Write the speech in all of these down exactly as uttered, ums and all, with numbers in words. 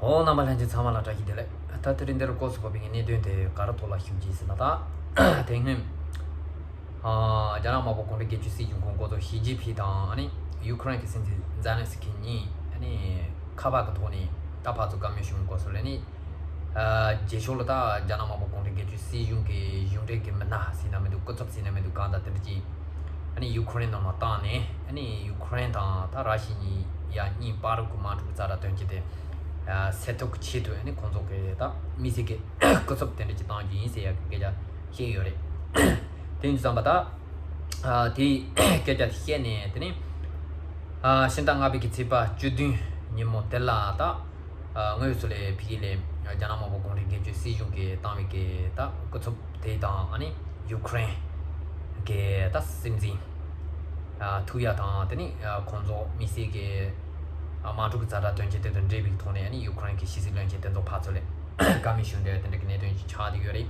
ཨོ། རྣམ་པ་ལྷན་རྒྱས་ཚང་མ་ལ་བཀྲ་ཤིས་བདེ་ལེགས། ད་དེ་རིང་འདིར་སྐོར་སུ་བབས་པའི་གནད་དོན་དེ་ག་རེ་ཐོག་ལ་ཞུ་རྒྱུ་ཡིན་ཟེར་ན། ད་དེ་སྔོན་ཨ་རྒྱ་ནག་དམར་པོ་གུང་ཁྲན་སྒེར་གཅོད་སྲིད་གཞུང་གི་འགོ་གཙོ་ཞི་ཅིན་ཕིང་དང་ཨ་ནི་ཡུ་ཁུ་རེན་གྱི་སྲིད་འཛིན་ཛེ་ལན་སི་ཀི་གཉིས་ཨ་ནི་ཁ་པར་གྱི་ཐོག་ནས་ད་ཕར་ཚུར་བཀའ་མོལ་ཞུ་སྐོར་སུ་ལ་ནི། ཨ་རྗེས་ཕྱོགས་ལ་ད་རྒྱ་ནག་དམར་པོ་གུང་ཁྲན་སྒེར་གཅོད་སྲིད་གཞུང་གི་གཞུང་འབྲེལ་གྱི་མི་སྣ་ཟེར་ན་མི་འདུག་སྐུ་ཚབ་ཟེར་ན་མི་འདུག་གང་ལྟར་དེ་འདྲ་ཅིག་ཨ་ནི་ཡུ་ཁུ་རེན་ནང་ལ་བཏང་ནས། ཨ་ནི་ཡུ་ཁུ་རེན་དང་ད་ར་ཤི་ཡ་གཉིས་བར་གྱི་དམག་འཁྲུག་ཛ་དྲག་དོན་རྐྱེན་དེ་ཨ་སེལ་ཐབས་ཀྱི་ཆེད་དུ། ཨ་ནི་ཁོང་ཚོ་གི་ད་དམིགས་བསལ་གྱི་སྐུ་ཚབ་དེ་འདྲ་ཅིག་བཏང་རྒྱུ་ཡིན་ཟེར་ཡ་གི་སྐད་ཆ་བཤད་ཡོད་རེད། དེ་ཡིན་དུས་ཙམ་པ་ད་ཨ་དེ་སྐད་ཆ་དེ་བཤད་ནས། དེ་ནས་ཨ་ཕྱི་ཟླ་ལྔ་པའི་གི་ཚེས་པ་བཅུ་བདུན་ཉིན་མོ་དེ་ལ་ད་ཨ་དངོས་སུ་ལས་ཕ་གི་ལས་རྒྱ་ནག་དམར་པོ་གུང་ཁྲན་སྒེར་གཅོད་སྲིད་གཞུང་གིས་བཏང་བའི་གི་ད་སྐུ་ཚབ་དེ་དང་། ཨ་ནི་ཡུ་ཁུ་རེན་གི་ད་སྲིད་འཛིན་ཨ་ཐུག་ཡ་དང་། དེ་ནས་ཨ་ཁོང་ཚོ་དམིགས་བསལ་གྱི་ཨ་དམག་འཁྲུག་གི་ཛ་དྲག་དོན་རྐྱེན་དེ་དང་འབྲེལ་བའི་ཐོག་ནས། ཨ་ནི་ཡུ་ཁུ་རེན་གྱི་ཕྱི་སྲིད་བློན་ཆེན་དེ་ཚོ་ཕར་ཚུར་ལས་བཀའ་མོལ་ཞུ་འདོད་དེ་འདྲ་གི་གནད་དོན་ཅིག་ཆགས་བསྡད་ཡོད་རེད།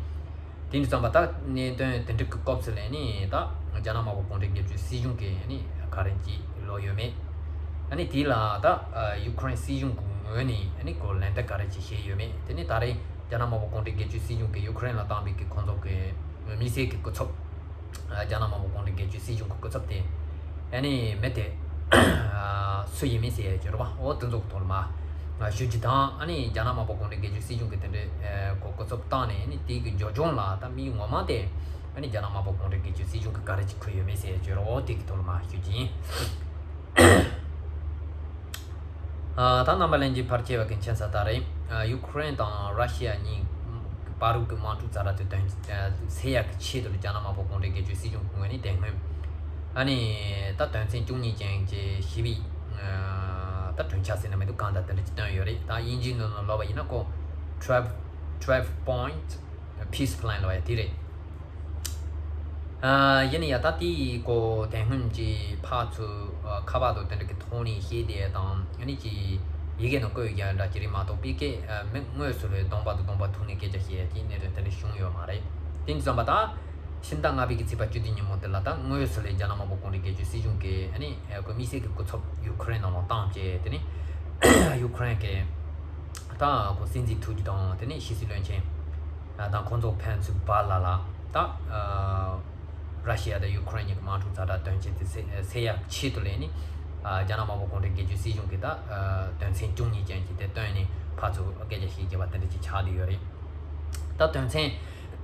དེ་འདྲ་ཙམ་པ་ད་གནད་དོན་དེ་འདྲ་གི་སྐབས་སུ་ལ་ནི་ད་རྒྱ་ནག་དམར་པོ་གུང་ཁྲན་སྒེར་གཅོད་སྲིད་གཞུང་གིས་ནི་ག་རེ་ཅིག་ལབ་ཡོད་མེད། ཨ་ནི་དེ་ལ་ད་ཡུ་ཁུ་རེན་སྲིད་གཞུང་གི་ངོས་ནས་ཨ་ནི་ཁོ་ལན་འདེབས་ག་རེ་ཅིག་བྱས་ཡོད་མེད། དེ་ནི་ད་རེས་རྒྱ་ནག་དམར་པོ་གུང་ཁྲན་སྒེར་གཅོད་སྲིད་གཞུང་གིས་ཡུ་ཁུ་རེན་ལ་བཏང་བའི་གི་ཁོང་ཚོ་གི་དམིགས་བསལ་གྱི་སྐུ་ཚབ། རྒྱ་ནག་དམར་པོ་གུང་ཁྲན་སྒེར་གཅོད་སྲིད་གཞུང་གི་སྐུ་ཚབ་དེ་ཨ་ནི་མི་དེ་སུ་ཡིན་མིན་ཟེར་ཡ་ཅིག་ཡོད་རེད་པ། འོ་དེ་ཚོ་གི་ཐོག་ལ་མར་ཞུ་རྒྱུ་དང་། ཨ་ནི་རྒྱ་ནག་དམར་པོ་གུང་ཁྲན་སྒེར་གཅོད་སྲིད་གཞུང་གི་དེ་འདྲའི་ཨ་ཁོ་སྐུ་ཚབ་བཏང་ནས། ཨ་ནི་དེ་གི་རྒྱབ་ལྗོངས་ལ་ད་མི་ངོ་མ་དེ་ཨ་ནི་རྒྱ་ནག་དམར་པོ་གུང་ཁྲན་སྒེར་གཅོད་སྲིད་གཞུང་གིས་ག་རེ་ཅིག་འཁུར་ཡོད་མེད་ཟེར་ཡ་ཅིག་ཡོད་རེད། འོ་དེ་གི་ཐོག་ལ་མར་ཞུ་རྒྱུ་ཡིན། ཨ་ད་རྣམ་པ་ལྷན་རྒྱས་ཕལ་ཆེ་བ་གི་མཁྱེན་གསལ་ལྟར་རེད། ཨ་ཡུ་ཁུ་རེན་དང་ར་ཤི་ཡ་གཉིས་བར་གྱི་དམག་འཁྲུག་ཛ་དྲག་དེ་དོན་སེལ་ཡག་གི་ཆེད་དུ་རྒྱ་ནག་དམར་པོ་གུང་ཁྲན་སྒེར་གཅོད་སྲིད་གཞུང་གི་ངོས་ནས་དེ་སྔོན་ཨ་ནི་ད་དོན་ཚན་བཅུ་གཉིས་ཅན་གྱི་ཞི་བའི་ཨ་ད་གྲོས་འཆར་ཟེར་ན་མི་འདུག་གང་ལྟར་དེ་འདྲ་ཅིག་བཏོན་ཡོད་རེད། ད་དབྱིན་ཇིའི་ནང་ལ་ལབ་པ་ཡིན་ན་ཁོ་twelve twelve point peace plan ལབ་ཡ་དེ་རེད། ཨ་ཡིན་ན་ཡང་ད་དེའི་སྐོར་དེ་སྔོན་གྱི་ཕར་ཚུར་ཨ་ཁ་པར་དང་དེ་འདྲ་གི་ཐོག་ནས་བཤད་བསྡད་དང་། ཨ་ནི་ཅིག་ཡི་གེ་ནང་བཀོད་ཡོད་འདྲ་ཅིག་རེད་མ་གཏོགས། ཕ་གིར་ཨ་མི་དངོས་སུ་ལ་གདོང་པ་དང་གདོང་པ་ཐུག་ནས་སྐད་ཆ་བཤད་ཡ་དེའི་གནད་དོན་དེ་འདྲ་བྱུང་ཡོད་མ་རེད། དེ་ཙམ་པ་ད་ཕྱི་ཟླ་ལྔ་པའི་གི་ཚེས་པ་བཅུ་བདུན་ཉིན་མོ་དེ་ལ་ད་དངོས་སུ་ལ་རྒྱ་ནག་དམར་པོ་གུང་ཁྲན་སྒེར་གཅོད་སྲིད་གཞུང་གིས་ཨ་ནི་ཁོ་དམིགས་བསལ་གྱི་སྐུ་ཚབ་ཡུ་ཁུ་རེན་ནང་ལ་བཏང་བྱས། དེ་ནས་ཡུ་ཁུ་རེན་གྱི་ད་ཁོ་སྲིད་འཛིན་ཐུག་རྒྱུ་དང་། དེ་ནས་ཕྱི་སྲིད་བློན་ཆེན་དང་ཁོང་ཚོ་ཕན་ཚུན་བར་ལ་ལ་ད་ར་ཤི་ཡ་དང་ཡུ་ཁུ་རེན་གཉིས་ཀྱི་དམག་འཁྲུག་ཛ་དྲག་དོན་རྐྱེན་དེ་སེལ་སེལ་ཡག་ཆེད་དུ་ལས་ནི་རྒྱ་ནག་དམར་པོ་གུང་ཁྲན་སྒེར་གཅོད་སྲིད་གཞུང་གིས་ད་དོན་ཚན་བཅུ་གཉིས་ཅན་གྱི་དེ་བཏོན་ནས་ཕར་ཚུར་སྐད་ཆ་བཤད་བྱས་པ་དེ་འདྲ་ཅིག་ཆགས་བསྡད་ཡོད་རེད། ད་དོན་ཚན་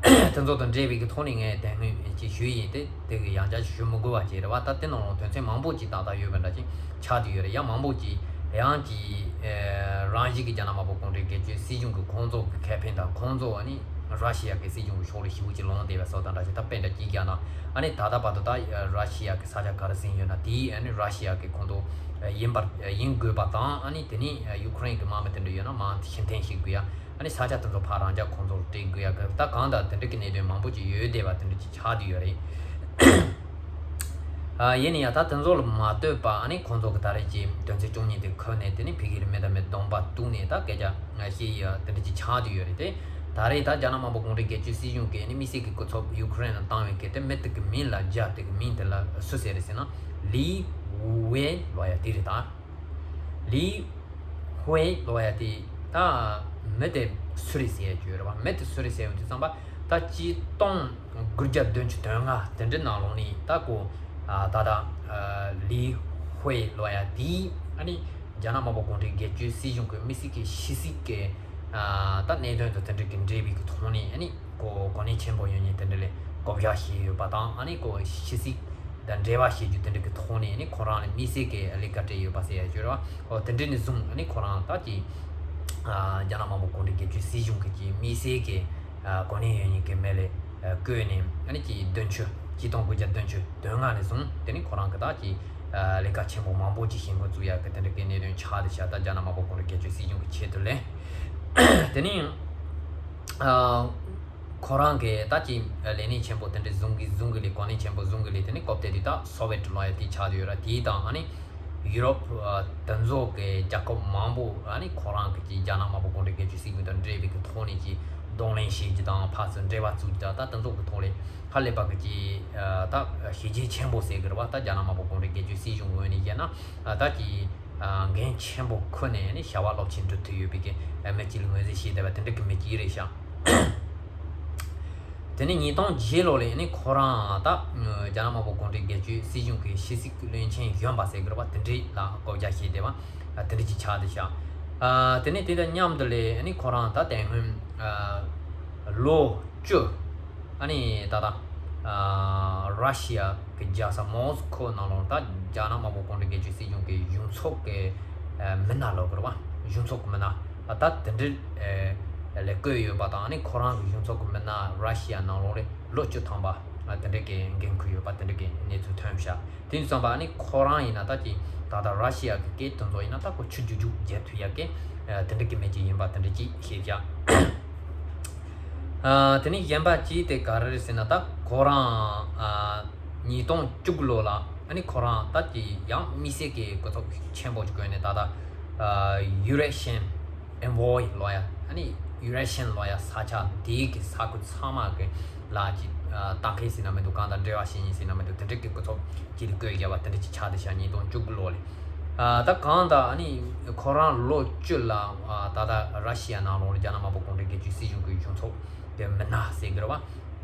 དེ་ཚོ་དང་འབྲེལ་བའི་གི་ཐོག་ནས་ངས་དེ་སྔོན་ཅིག་ཞུས་ཡིན། དེ་དེ་གི་ཡང་བསྐྱར་ཞུ་མི་དགོས་པ་ཅིག་རེད་བ། ད་དེ་ནང་ལ་དོན་ཚན་མང་པོ་ཅིག་ཏག་ཏག་ཡོད་པ་འདྲ་ཅིག་ཆགས་བསྡད་ཡོད་རེད། ཡང་མང་པོ་ཅིག་ཡང་ཅིག་ཨེ་རང་བཞིན་གྱི་རྒྱ་ནག་དམར་པོ་གུང་ཁྲན་སྒེར་གཅོད་སྲིད་གཞུང་གི་ཁོང་ཚོ་གི་ཁེ་ཕན་དང་། ཁོང་ཚོ་ཨ་ནི་ར་ཤི་ཡ་གི་སྲིད་གཞུང་གི་ཕྱོགས་ལ་ཞེ་པོ་ཅིག་ལངས་བསྡད་པ་སོགས་དང་འདྲ་ཅིག་ད་དཔེ་འདྲ་ཅིག་བརྒྱབ་ན། ཨ་ནི་ད་ལྟ་བར་དུ་ད་ར་ཤི་ཡ་གི་ས་ཆ་ག་རེ་ཟིན་ཡོད་ན་དེའི་ཨ་ནི་ར་ཤི་ཡ་གི་ཁོང་ཚོ་ཡིན་པར་ཡིན་དགོས་པ་དང་། ཨ་ནི་དེ་ནས་ཡུ་ཁུ་རེན་གི་དམག་མི་དེ་འདྲ་ཡོད་ན་མར་ཕྱིར་འཐེན་བྱེད་དགོས་ཡ། ཨ་ནི་ས་ཆ་དེ་ཚོ་ཕར་རང་འཇགས་ཁོང་ཚོར་སྤྲད་དགོས་ཡ་གི་ད་གང་ལྟར་དེ་འདྲ་གི་གནད་དོན་མང་པོ་ཅིག་ཡོད་བསྡད་པ་དེ་འདྲ་ཅིག་ཆགས་བསྡད་ཡོད་རེད། ཨ་ཡིན་ན་ཡང་ད་དེ་ཚོ་ལ་མ་ལྟོས་པ། ཨ་ནི་ཁོང་ཚོ་གི་ད་རེས་ཀྱི་དོན་ཚན་བཅུ་གཉིས་དེ་འཁུར་ནས། དེ་ནི་ཕ་གིར་མི་དང་མི་གདོང་པ་གཏུགས་ནས་ད་སྐད་ཆ་བཤད་ཡ་དེ་འདྲ་ཅིག་ཆགས་བསྡད་ཡོད་རེད་དེ། ད་རེས་ད་རྒྱ་ནག་དམར་པོ་གུང་ཁྲན་སྒེར་གཅོད་སྲིད་གཞུང་གིས་ནི་དམིགས་བསལ་གྱི་སྐུ་ཚབ་ཡུ་ཁུ་རེན་ལ་བཏང་བའི་གི་དེ་མི་དེ་གི་མིང་ལ་རྒྱ་དེ་གི་མིང་དེ་ལ་སུ་ཟེར་རེད་ཟེར་ན། ལི་ཝེ་ལབ་ཡ་དེ་རེད་ད། ལི་ཧུའེ་ལབ་ཡ་དེ་ད་མི་དེ་སུ་རེད་ཟེར་ཡ་ཅིག་ཡོད་རེད་བ། མི་དེ་སུ་རེད་ཟེར་ཡོང་དུས་ཙམ་པ་ད་ཆིག་སྟོང་དགུ་བརྒྱ་བདུན་ཅུ་དོན་ལྔ་དེ་འདྲའི་ནང་ལོགས་ནས་ད་ཁོ་ད་ལྟ་ལི་ཧུའེ་ལབ་ཡ་དེ་ཨ་ནི་རྒྱ་ནག་དམར་པོ་གུང་ཁྲན་སྒེར་གཅོད་སྲིད་གཞུང་གི་དམིགས་བསལ་གྱི་ཕྱི་སྲིད་ཀྱི་ད་གནད་དོན་དང་དེ་འདྲ་གི་འབྲེལ་བའི་གི་ཐོག་ནས། ཨ་ནི་ཁོ་གོ་གནས་ཆེན་པོ་ཡོད་མཁན་དེ་འདྲ་ལ་བསྐོ་བཞག་བྱས་ཡོད་པ་དང་། ཨ་ནི་ཁོ་ཕྱི་སྲིད་དང་འབྲེལ་བ་བྱེད་རྒྱུ་དེ་འདྲ་གི་ཐོག་ནས་ནི་ཁོ་རང་ལ་དམིགས་བསལ་གྱི་ལས་ཀ་སྤྲད་ཡོད་པ་ཟེར་ཡ་ཅིག་ཡོད་རེད་བ། འོ་དེ་འདྲ་ནས་བཟུང་ཨ་ནི་ཁོ་རང་ད་ཅིག་རྒྱ་ནག་དམར་པོ་གུང་ཁྲན་སྒེར་གཅོད་སྲིད་གཞུང་གི་ཅིག་དམིགས་བསལ་གྱི་གོ་གནས་ཡོད་མཁན་གྱི་མི་ལ་བསྐོས་ནས། ཨ་ནི་ཅིག་བདུན་ཅུ་ཆིག་སྟོང་དགུ་བརྒྱ་བདུན་ཅུ་དོན་ལྔ་ནས་བཟུང་དེ་ནི་ཁོ་རང་གི་ད་ཅིག་ལས་ཀ་ཆེན་པོ་མང་པོ་ཅིག་བྱེད་འགོ་བཙུགས་ཡ་གི་དེ་འདྲ་གི་གནད་དོན་ཆགས་བསྡད་ཤག་ད་རྒྱ་ནག་དམར་པོ་གུང་ཁྲན་སྒེར་གཅོད་སྲིད་གཞུང་གི་ཆེད་དུ་ལས། དེ་ནས་ཨ་ཁོ་རང་གིས་ད་ཅིག་ལས་གནས་ཆེན་པོ་དེ་འདྲ་བཟུང་གི་བཟུང་གི་ལས། གོ་གནས་ཆེན་པོ་བཟུང་གི་ལས། དེ་ནི་སྐབས་དེ་དུས་ད་སོ་བེད་ལབ་ཡ་དེ་ཆགས་བསྡད་ཡོད་ར། དེ་དང་ཨ་ནི་ཡུ་རོབ་ཨ་དེ་ཚོ་གི་རྒྱལ་ཁབ་མང་པོ་ཨ་ནི་ཁོ་རང་གི་ཅིག་རྒྱ་ནག་དམར་པོ་གུང་ཁྲན་སྒེར་གཅོད་སྲིད་གཞུང་དང་འབྲེལ་བའི་གི་ཐོག་ནས་ཅིག་གདོང་ལེན་བྱེད་རྒྱུ་དང་། ཕར་ཚུར་འབྲེལ་བ་བཙུགས་རྒྱུ་དང་། ད་དེ་ཚོ་གི་ཐོག་ལས་ཧ་ལས་པ་གི་ཅིག་ཨ་ད་བྱས་རྗེས་ཆེན་པོ་ཟེར་གི་རེད་བ། ད་རྒྱ་ནག་དམར་པོ་གུང་ཁྲན་སྒེར་གཅོད་སྲིད་གཞུང་ངོས་ནས་བཤད་ན་ཨ་ད་ཅིག་ འགན་ཆེན་པོ་ཁུར་ནས་ནི་བྱ་བ་རླབས་ཆེན་སྒྲུབ་ཐུབ་ཡོད་པའི་གི་མི་གཅིག་ལ་ངོས་འཛིན་བྱས་བསྡད་པ་དེ་འདྲ་གི་མི་གཅིག་རེད་ཤག་དེ་ནས་ཉིས་སྟོང་བརྒྱད་ལོ་ལ་ནི་ཁོ་རང་ད་རྒྱ་ནག་དམར་པོ་གུང་ཁྲན་རྒྱལ་གཅེས་སྲིད་གཞུང་གི་ཕྱི་སྲིད་བློན་ཆེན་གཞོན་པ་ཟེར་གི་རེད་པ། དེ་འདྲ་ལ་བསྐོ་བཞག་བྱས་བསྡད་པ་དེ་འདྲ་ཅིག་ཆགས་བསྡད་ཤག་དེ་ནས་དེ་དང་མཉམ་དུ་ལ་ནི་ཁོ་རང་ད་དེ་སྔོན་ལོ་བཅུ། ཨ་ནི་ད་ལྟ་ར་ཤི་ཡ་གི་རྒྱལ་ས་མོ་སི་ཁོ་ནང་ལོགས་ད་རྒྱ་ནག་དམར་པོ་གུང་ཁྲན་རྒྱལ་གཅེས་སྲིད་གཞུང་གི་གཞུང་ཚབ་ཀྱི་མི་སྣ་ལབ་དགོས་རེད་པ། གཞུང་ཚབ་ཀྱི་མི་སྣ་ད་དེ་འདྲ་ལ་བསྐོས་ཡོད་པ་དང་། ཨ་ནི་ཁོ་རང་གི་གཞུང་ཚབ་ཀྱི་མི་སྣ་ར་ཤི་ཡ་ནང་ལོགས་ལ་ལོ་བཅུ་ཐམ་པ་དེ་འདྲ་གི་འགན་འཁུར་ཡོད་པ་དེ་འདྲ་གི་གནས་ཚུལ་ཐོན་ཤག་དེ་ཡིན་ཙང་པ་ཨ་ནི་ཁོ་རང་ཡིན་ན་ད་ཅིག་ད་ལྟ་ར་ཤི་ཡ་གི་སྐད་དེ་ཚོ་ཡིན་ན་ད་ཁོ་ཆུ་རྒྱུག་རྒྱུག་རྒྱག་ཐུབ་ཡ་གི་དེ་འདྲ་གི་མི་ཅིག་ཡིན་པ་དེ་འདྲ་ཅིག་ཤེས་ཤག་ཨ། དེ་ནས་གཞན་པ་གཅིག་དེ་ག་རེ་རེད་ཟེར་ན། ད་ཁོ་རང་ཨ་ཉིས་སྟོང་བཅུ་དགུ་ལོ་ལ་ཨ་ནི་ཁོ་རང་ད་ཀྱི་ཡང་དམིགས་བསལ་གྱི་གོ་སྐབས་ཆེན་པོ་ཅིག་བཀོད་ནས། ད་ལྟ་ཨ་ཡུ་རེ་ཤན་ཨེན་ཝོའི་ལབ་ཡ། ཨ་ནི་ཡུ་རེ་ཤན་ལབ་ཡ་ས་ཆ་དེའི་གི་ས་ཁུལ་ཚང་མ་གི་ལ་ཅིག་ཨ་ལྟ་མཁན་ཟེར་ན་མི་འདུག་གང་དང་འབྲེལ་བ་བྱེད་མཁན་ཟེར་ན་མི་འདུག་དེ་འདྲ་གི་གོ་སྐབས་ཅིག་ལ་བཀོད་བཞག་པ་དེ་འདྲ་ཅིག་ཆགས་བསྡད་ཤག་ཉིས་སྟོང་བཅུ་དགུ་ལོ་ལ། ཨ། ད་གང་ལྟར་ཨ་ནི་ཁོ་རང་ལོ་བཅུ་ལ་ཨ་ད་ལྟ་ར་ཤི་ཡ་ནང་ལོགས་རྒྱ་ནག་དམར་པོ་གུང་ཁྲན་རྒྱལ་གཅེས་སྲིད་གཞུང་གི་གཞུང་ཚབ་ཀྱི་མི་སྣ་ཟེར་གི་རེད་པ།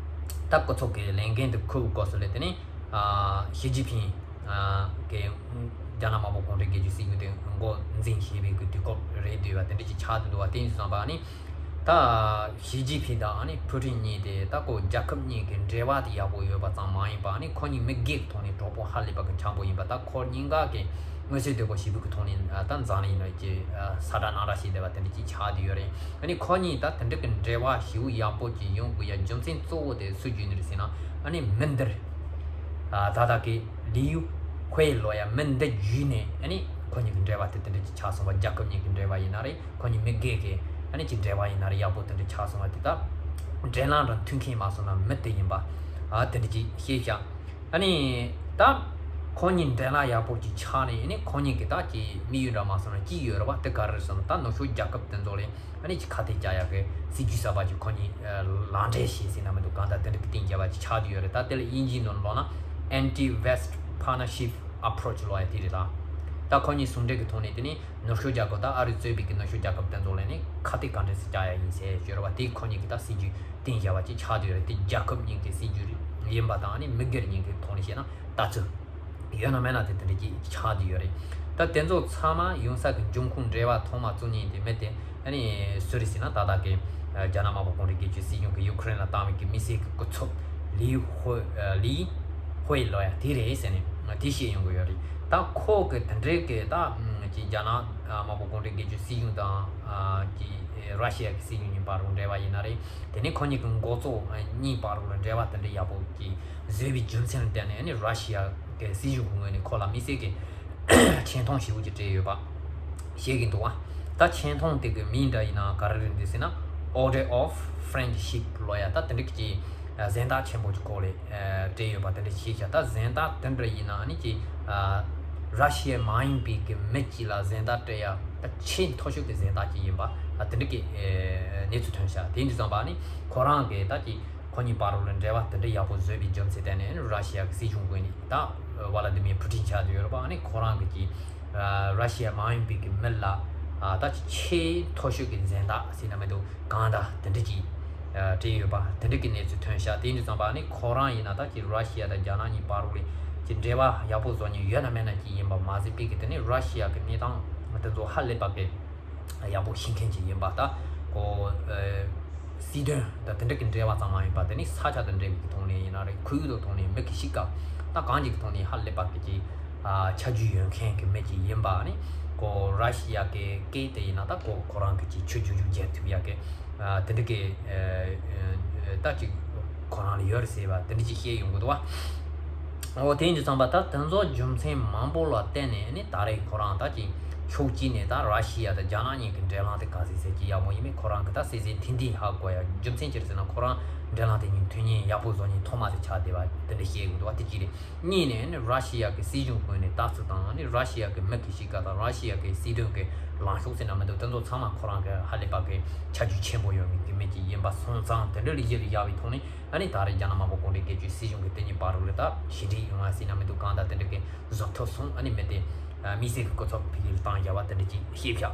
ད་སྐུ་ཚབ་ཀྱི་ལས་འགན་དེ་འཁུར་བའི་སྐབས་སུ་ལ་དེ་ནི་ཨ་ཞི་ཅིན་ཕིང་ཨ་གི་རྒྱ་ནག་དམར་པོ་གུང་ཁྲན་རྒྱལ་གཅེས་སྲིད་གཞུང་དེ་འགོ་འཛིན་བྱས་པའི་གི་དུས་སྐབས་རེད་འདུག་པ། དེ་འདྲ་ཅིག་ཆགས་འདུག་པ། དེ་ཡིན་དུས་ཙམ་པ་ཨ་ནི། ད་ཞི་ཅིན་ཕིང་དང་ཨ་ནི་ཕུ་ཊིན་གཉིས་དེ་ད་ཁོ་རྒྱལ་ཁབ་གཉིས་ཀྱི་འབྲེལ་བ་དེ་ཡག་པོ་ཡོད་པ་ཙམ་མ་ཡིན་པ། ཨ་ནི་ཁོ་གཉིས་མི་སྒེར་གྱི་ཐོག་ནས་གྲོགས་པོ་ཧ་ལས་པ་གི་འཆམ་པོ་ཡིན་པ། ད་ཁོ་གཉིས་ཀ་གི་མངོན་གསལ་དོད་པོ་ཞེ་པོ་གི་ཐོག་ནས་ཨ་ད་འཛམ་གླིང་ནང་གི་ཨ་ས་བཀྲ་གནམ་བཀྲ་བྱས་བསྡད་པ་དེ་འདྲ་ཅིག་ཆགས་བསྡད་ཡོད་རེད། ཨ་ནི་ཁོ་གཉིས་ད་དེ་འདྲ་གི་འབྲེལ་བ་ཞེ་པོ་ཡག་པོ་ཅིག་ཡོང་དགོས་ཡ་རྒྱུ་མཚན་གཙོ་བོ་དེ་སུས་བརྗོད་ནི་རེད་ཟེར་ན། ཨ་ནི་མི་འདིར་ཨ་ད་ལྟ་གི་ལིའུ་ཧུའེ་ལབ་ཡ་མི་འདི་བརྒྱུད་ནས་ཨ་ནི་ཁོ་གཉིས་ཀྱི་འབྲེལ་བ་དེ་དེ་འདྲ་ཅིག་ཆགས་སོང་བ། རྒྱལ་ཁབ་གཉིས་ཀྱི་འབྲེལ་བ་ཡིན་ན་རེད། ཁོ་གཉིས་མི་སྒེར་གྱི་ཨ་ནི་ཅིག་འབྲེལ་བ་ཡིན་ན་རེད། ཡག་པོ་དེ་འདྲ་ཆགས་སོང་བ་དེ་ད་འབྲེལ་ལམ་ར་མཐུད་མཁན་མ་སོང་ན་མི་དེ་ཡིན་པ་ཨ་དེ་འདྲ་ཅིག་ཤེས་ཤག་ཨ་ནི་ད་ཁོ་གཉིས་འབྲེལ་ལམ་ཡག་པོ་ཅིག་ཆགས་ནས། ཨ་ནི་ཁོ་གཉིས་ཀྱི་ད་ཅིག་དམིགས་ཡུལ་འདྲ་མ་སོང་ན་ཅིག་ཡོད་རེད་པ། དེ་ག་རེ་རེད་ཟེར་ན། ད་ནུབ་ཕྱོགས་རྒྱལ་ཁབ་དེ་ཚོ་ལ་ཨ་ནི་ཅིག་ཁ་གཏད་བཅག་ཡག་གི་སྲིད་ཇུས་གསར་པ་ཅིག་ཁོ་གཉིས་ལག་འབྲེལ་བྱས་ཟེར་ན་མི་འདུག་གང་ལྟར་དེ་འདྲ་གི་གཏན་འཁེལ་བ་ཅིག་ཆགས་བསྡད་ཡོད་རེད། ད་དེ་ལ་དབྱིན་ཇིའི་ནང་ལོགས་ན་Anti-West Partnership Approach ལབ་ཡ་དེ་རེད། ད་ད་ཁོ་གཉིས་ཟུང་འབྲེལ་གྱི་ཐོག་ནས་དེ་ནི་ནུབ་ཕྱོགས་རྒྱལ་ཁབ་དང་ཨ་རི་གཙོས་པའི་གི་ནུབ་ཕྱོགས་རྒྱལ་ཁབ་དེ་ཚོ་ལ་ནི་ཁ་གཏད་ག་འདྲ་སེ་བཅག་ཡ་ཡིན་ཟེར་ཡོད་རེད་པ། དེ་ཁོ་གཉིས་ཀྱི་ད་སྲིད་ཇུས་གཏན་འཁེལ་བ་ཅིག་ཆགས་བསྡད་ཡོད་རེད། དེ་རྒྱལ་ཁབ་གཉིས་ཀྱི་སྲིད་ཇུས་རེད། ཡིན་པ་དང་ཨ་ནི་མི་སྒེར་གཉིས་ཀྱི་ཐོག་ནས་བཤད་ན་ལྟ་ཚུལ་ཡོད་ན་མེད་ན་དེ་དེ་འདྲ་ཅིག་ཆགས་བསྡད་ཡོད་རེད། ད་དེ་ཚོ་ཚང་མ་ཡོང་ས་གི་འབྱུང་ཁུངས་འབྲེལ་བ་ཐོག་མ་བཙུགས་མཁན་དེ་མི་དེ་ཨ་ནི་སུ་རེད་ཟེར་ན། ད་ལྟ་གི་རྒྱ་ནག་དམར་པོ་གུང་ཁྲན་རྒྱལ་གཅེས་སྲིད་གཞུང་གིས་ཡུ་ཁུ་རེན་ལ་བཏང་བའི་གི་དམིགས་བསལ་གི་སྐུ་ཚབ་ལི་ཧོ་ལི་ཧོའེ་ལབ་ཡ་དེ་རེད་ཟེར་ནས་དེ་བཤད་ཡོང་གི་ཡོད་རེད། ད་ཁོ་གི་དེ་འདྲའི་གི་ད་ཅིག་རྒྱ་ནག་དམར་པོ་གུང་ཁྲན་རྒྱལ་གཅེས་སྲིད་གཞུང་དང་ཅིག་ར་ཤི་ཡ་གི་སྲིད་གཞུང་གཉིས་བར་རུ་འབྲེལ་བ་ཡིན་ན་རེད། དེ་ནས་ཁོ་གཉིས་ཀྱི་འགོ་གཙོ་གཉིས་བར་རུ་ལ་འབྲེལ་བ་དེ་འདྲ་ཡག་པོ་ཅིག་བཟོས་པའི་རྒྱུ་མཚན་ལ་བརྟེན་ནས་ཨ་ནི་ར་ཤི་ཡ་གི་སྲིད་གཞུང་གི་ངོས་ནས་ཁོ་ལ་དམིགས་བསལ་གྱི་ཆེ་མཐོང་ཞེ་པོ་ཅིག་སྤྲད་ཡོད་པ་བཤད་ཀྱི་འདུག་བ། ད་ཆེ་མཐོང་དེ་གི་མིང་འདྲ་ཡིན་ན་ག་རེ་རེད་འདུག་ཟེར་ན། Order of Friendship ལབ་ཡ་ད་དེ་འདྲ་གི་གཟེངས་རྟགས་ཆེན་པོ་ཅིག་ཁོ་ལ་སྤྲད་ཡོད་པ་དེ་འདྲ་ཞིག་བྱ། ད་གཟེངས་རྟགས་དེ་འདྲ་ཡིན་ན་ཨ་ནི་ཅིག་ར་ཤི་ཡ་མ་ཡིན་པའི་གི་མི་གཅིག་ལ་གཟེངས་རྟགས་སྤྲད་ཡ་ད་ཆེས་མཐོ་ཤོས་ཀྱི་གཟེངས་རྟགས་ཅིག་ཡིན་པ་ཨ་དེ་འདྲ་གི་གནས་ཚུལ་ཐོན་ཤག་དེ་ཡིན་དུས་ཙམ་པ་ཨ་ནི་ཁོ་རང་གི་ད་ཅིག་ཁོ་གཉིས་བར་རུ་ལ་འབྲེལ་བ་དེ་འདྲ་ཡག་པོ་བཟོས་པའི་རྒྱུ་མཚན་བརྟེན་ནས་ར་ཤི་ཡ་གི་སྲིད་གཞུང་ངོས་ནས་ད་ཝ་ལ་ཏི་མིར་ཕུ་ཏིན་ཆགས་བསྡད་ཡོད་རེད་པ། ཨ་ནི་ཁོ་རང་གི་ཅིག་ར་ཤི་ཡ་མ་ཡིན་པའི་གི་མི་ལ་ད་ཅིག་ཆེས་མཐོ་ཤོས་ཀྱི་གཟེངས་རྟགས་ཟེར་ན་མི་འདུག་གང་ལྟར་དེ་འདྲ་ཅིག་སྤྲད་ཡོད་པ་དེ་འདྲ་གི་གནས་ཚུལ་ཐོན་ཤག་དེ་ཡིན་དུས་ཙམ་པ་ཨ་ནི་ཁོ་རང་ཡིན་ན་ད་ཅིག་ར་ཤི་ཡ་དང་རྒྱ་ནག་གཉིས་བར་རུ་ལ་ཅིག་འབྲེལ་བ་ཡག་པོ་བཟོ་མཁན་ཡོད་ན་མེད་ན་ཅིག་ཡིན་པ་མ་ཟད་པའི་གི་དེ་ནི་ར་ཤི་ཡ་གི་གནས་སྟངས་དེ་ཚོ་ཧ་ལས་པ་གི་ཡག་པོ་ཤེས་མཁན་ཅིག་ཡིན་པ། ད་ཁོ་ཨ་སྲིད་དོན་དང་དེ་འདྲ་གི་འབྲེལ་བ་ཙམ་མ་ཡིན་པ་དེ་ནི་ས་ཆ་དང་འབྲེལ་བའི་གི་ཐོག་ནས་ཡིན་ན་རེད། ཁོར་ཡུག་དང་ཐོག་ནས་མི་གི་གཤིས་ཀ་ད་གང་ཅིག་གི་ཐོག་ནས་ཧ་ལས་པ་གི་ཅིག་ཨ་ཆ་རྒྱུས་ཡོད་མཁན་གི་མི་ཅིག་ཡིན་པ། ནི་ཁོ་ར་ཤི་ཡ་གི་སྐད་དེ་ཡིན་ན་ད་ཁོ་ཁོ་རང་གི་ཅིག་ཆུ་རྒྱུག་རྒྱུག་རྒྱག་ཐུབ་ཡ་གི་ཨ་དེ་འདྲ་གི་ཨ་ཨ་ད་ཅིག་ཁོ་རང་ལ་ཡོད་རེད་ཟེར་བ་དེ་འདྲ་ཅིག་བཤད་ཡོང་གི་འདུག་བ། འོ་དེ་ཡིན་དུས་ཙམ་པ་ད་དེ་ཚོ་རྒྱུ་མཚན་མང་པོ་ལ་བརྟེན་ནས་ནི་ད་རེས་ཁོ་རང་ད་ཅིག་ཕྱོགས་གཅིག་ནས་ད་ར་ཤི་ཡ་དང་རྒྱ་ནག་གཉིས་ཀྱི་འབྲེལ་ལམ་དེ་ག་ཚད་ཚད་ཅིག་ཡག་མོ་ཡིན་མིན་ཁོ་རང་གི་ད་སེམས་ཚེ་ཐིང་ཐིང་ཧ་གོ་ཡ། རྒྱུ་མཚན་ཅི་རེད་ཟེར་ན་ཁོ་རང་འབྲེལ་ལམ་དེ་གཉིས་མཐུན་རྐྱེན་ཡག་པོ་བཟོ་མཁན་ཐོག་མ་དེ་ཆགས་བསྡད་པ་དེ་འདྲ་བཤད་ཡོང་གི་འདུག་བ། དེ་གཅིག་རེད། གཉིས་ནས་ནི་ར་ཤི་ཡ་གི་སྲིད་གཞུང་ངོས་ནས་ལྟ་ཚུལ་དང་ནི་ར་ཤི་ཡ་གི་མི་གི་གཤིས་ཀ་དང་ར་ཤི་ཡ་གི་སྲིད་དོན་གི་ལངས་ཕྱོགས་ཟེར་ན་མི་འདུག་དེ་ཚོ་ཚང་མ་ཁོ་རང་གི་ཧ་ལས་པ་གི་ཆ་རྒྱུས་ཆེན་པོ་ཡོད་མཁན་གི་མི་གཅིག་ཡིན་པ་སོང་ཙང་དེ་འདྲ་ལ་གཞི་ལ་བཞག་པའི་ཐོག་ནས་ཨ་ནི་ད་རེས་རྒྱ་ནག་དམར་པོ་གུང་ཁྲན་རྒྱལ་གཅེས་སྲིད་གཞུང་གི་དེ་གཉིས་བར་རུ་ལ་ད་ཞི་འགྲིག་ཡོང་བ་ཟེར་ན་མི་འདུག་གང་ལྟར་དེ་འདྲ་གི་བཟོ་ཐུབ་སོང་། ཨ་ནི་མི་དེ་ དམིགས་བསལ་གྱི་སྐུ་ཚབ་ཕ་གིར་བཏང་བཞག་པ་དེ་འདྲ་ཅིག་ཤེས་བཞག་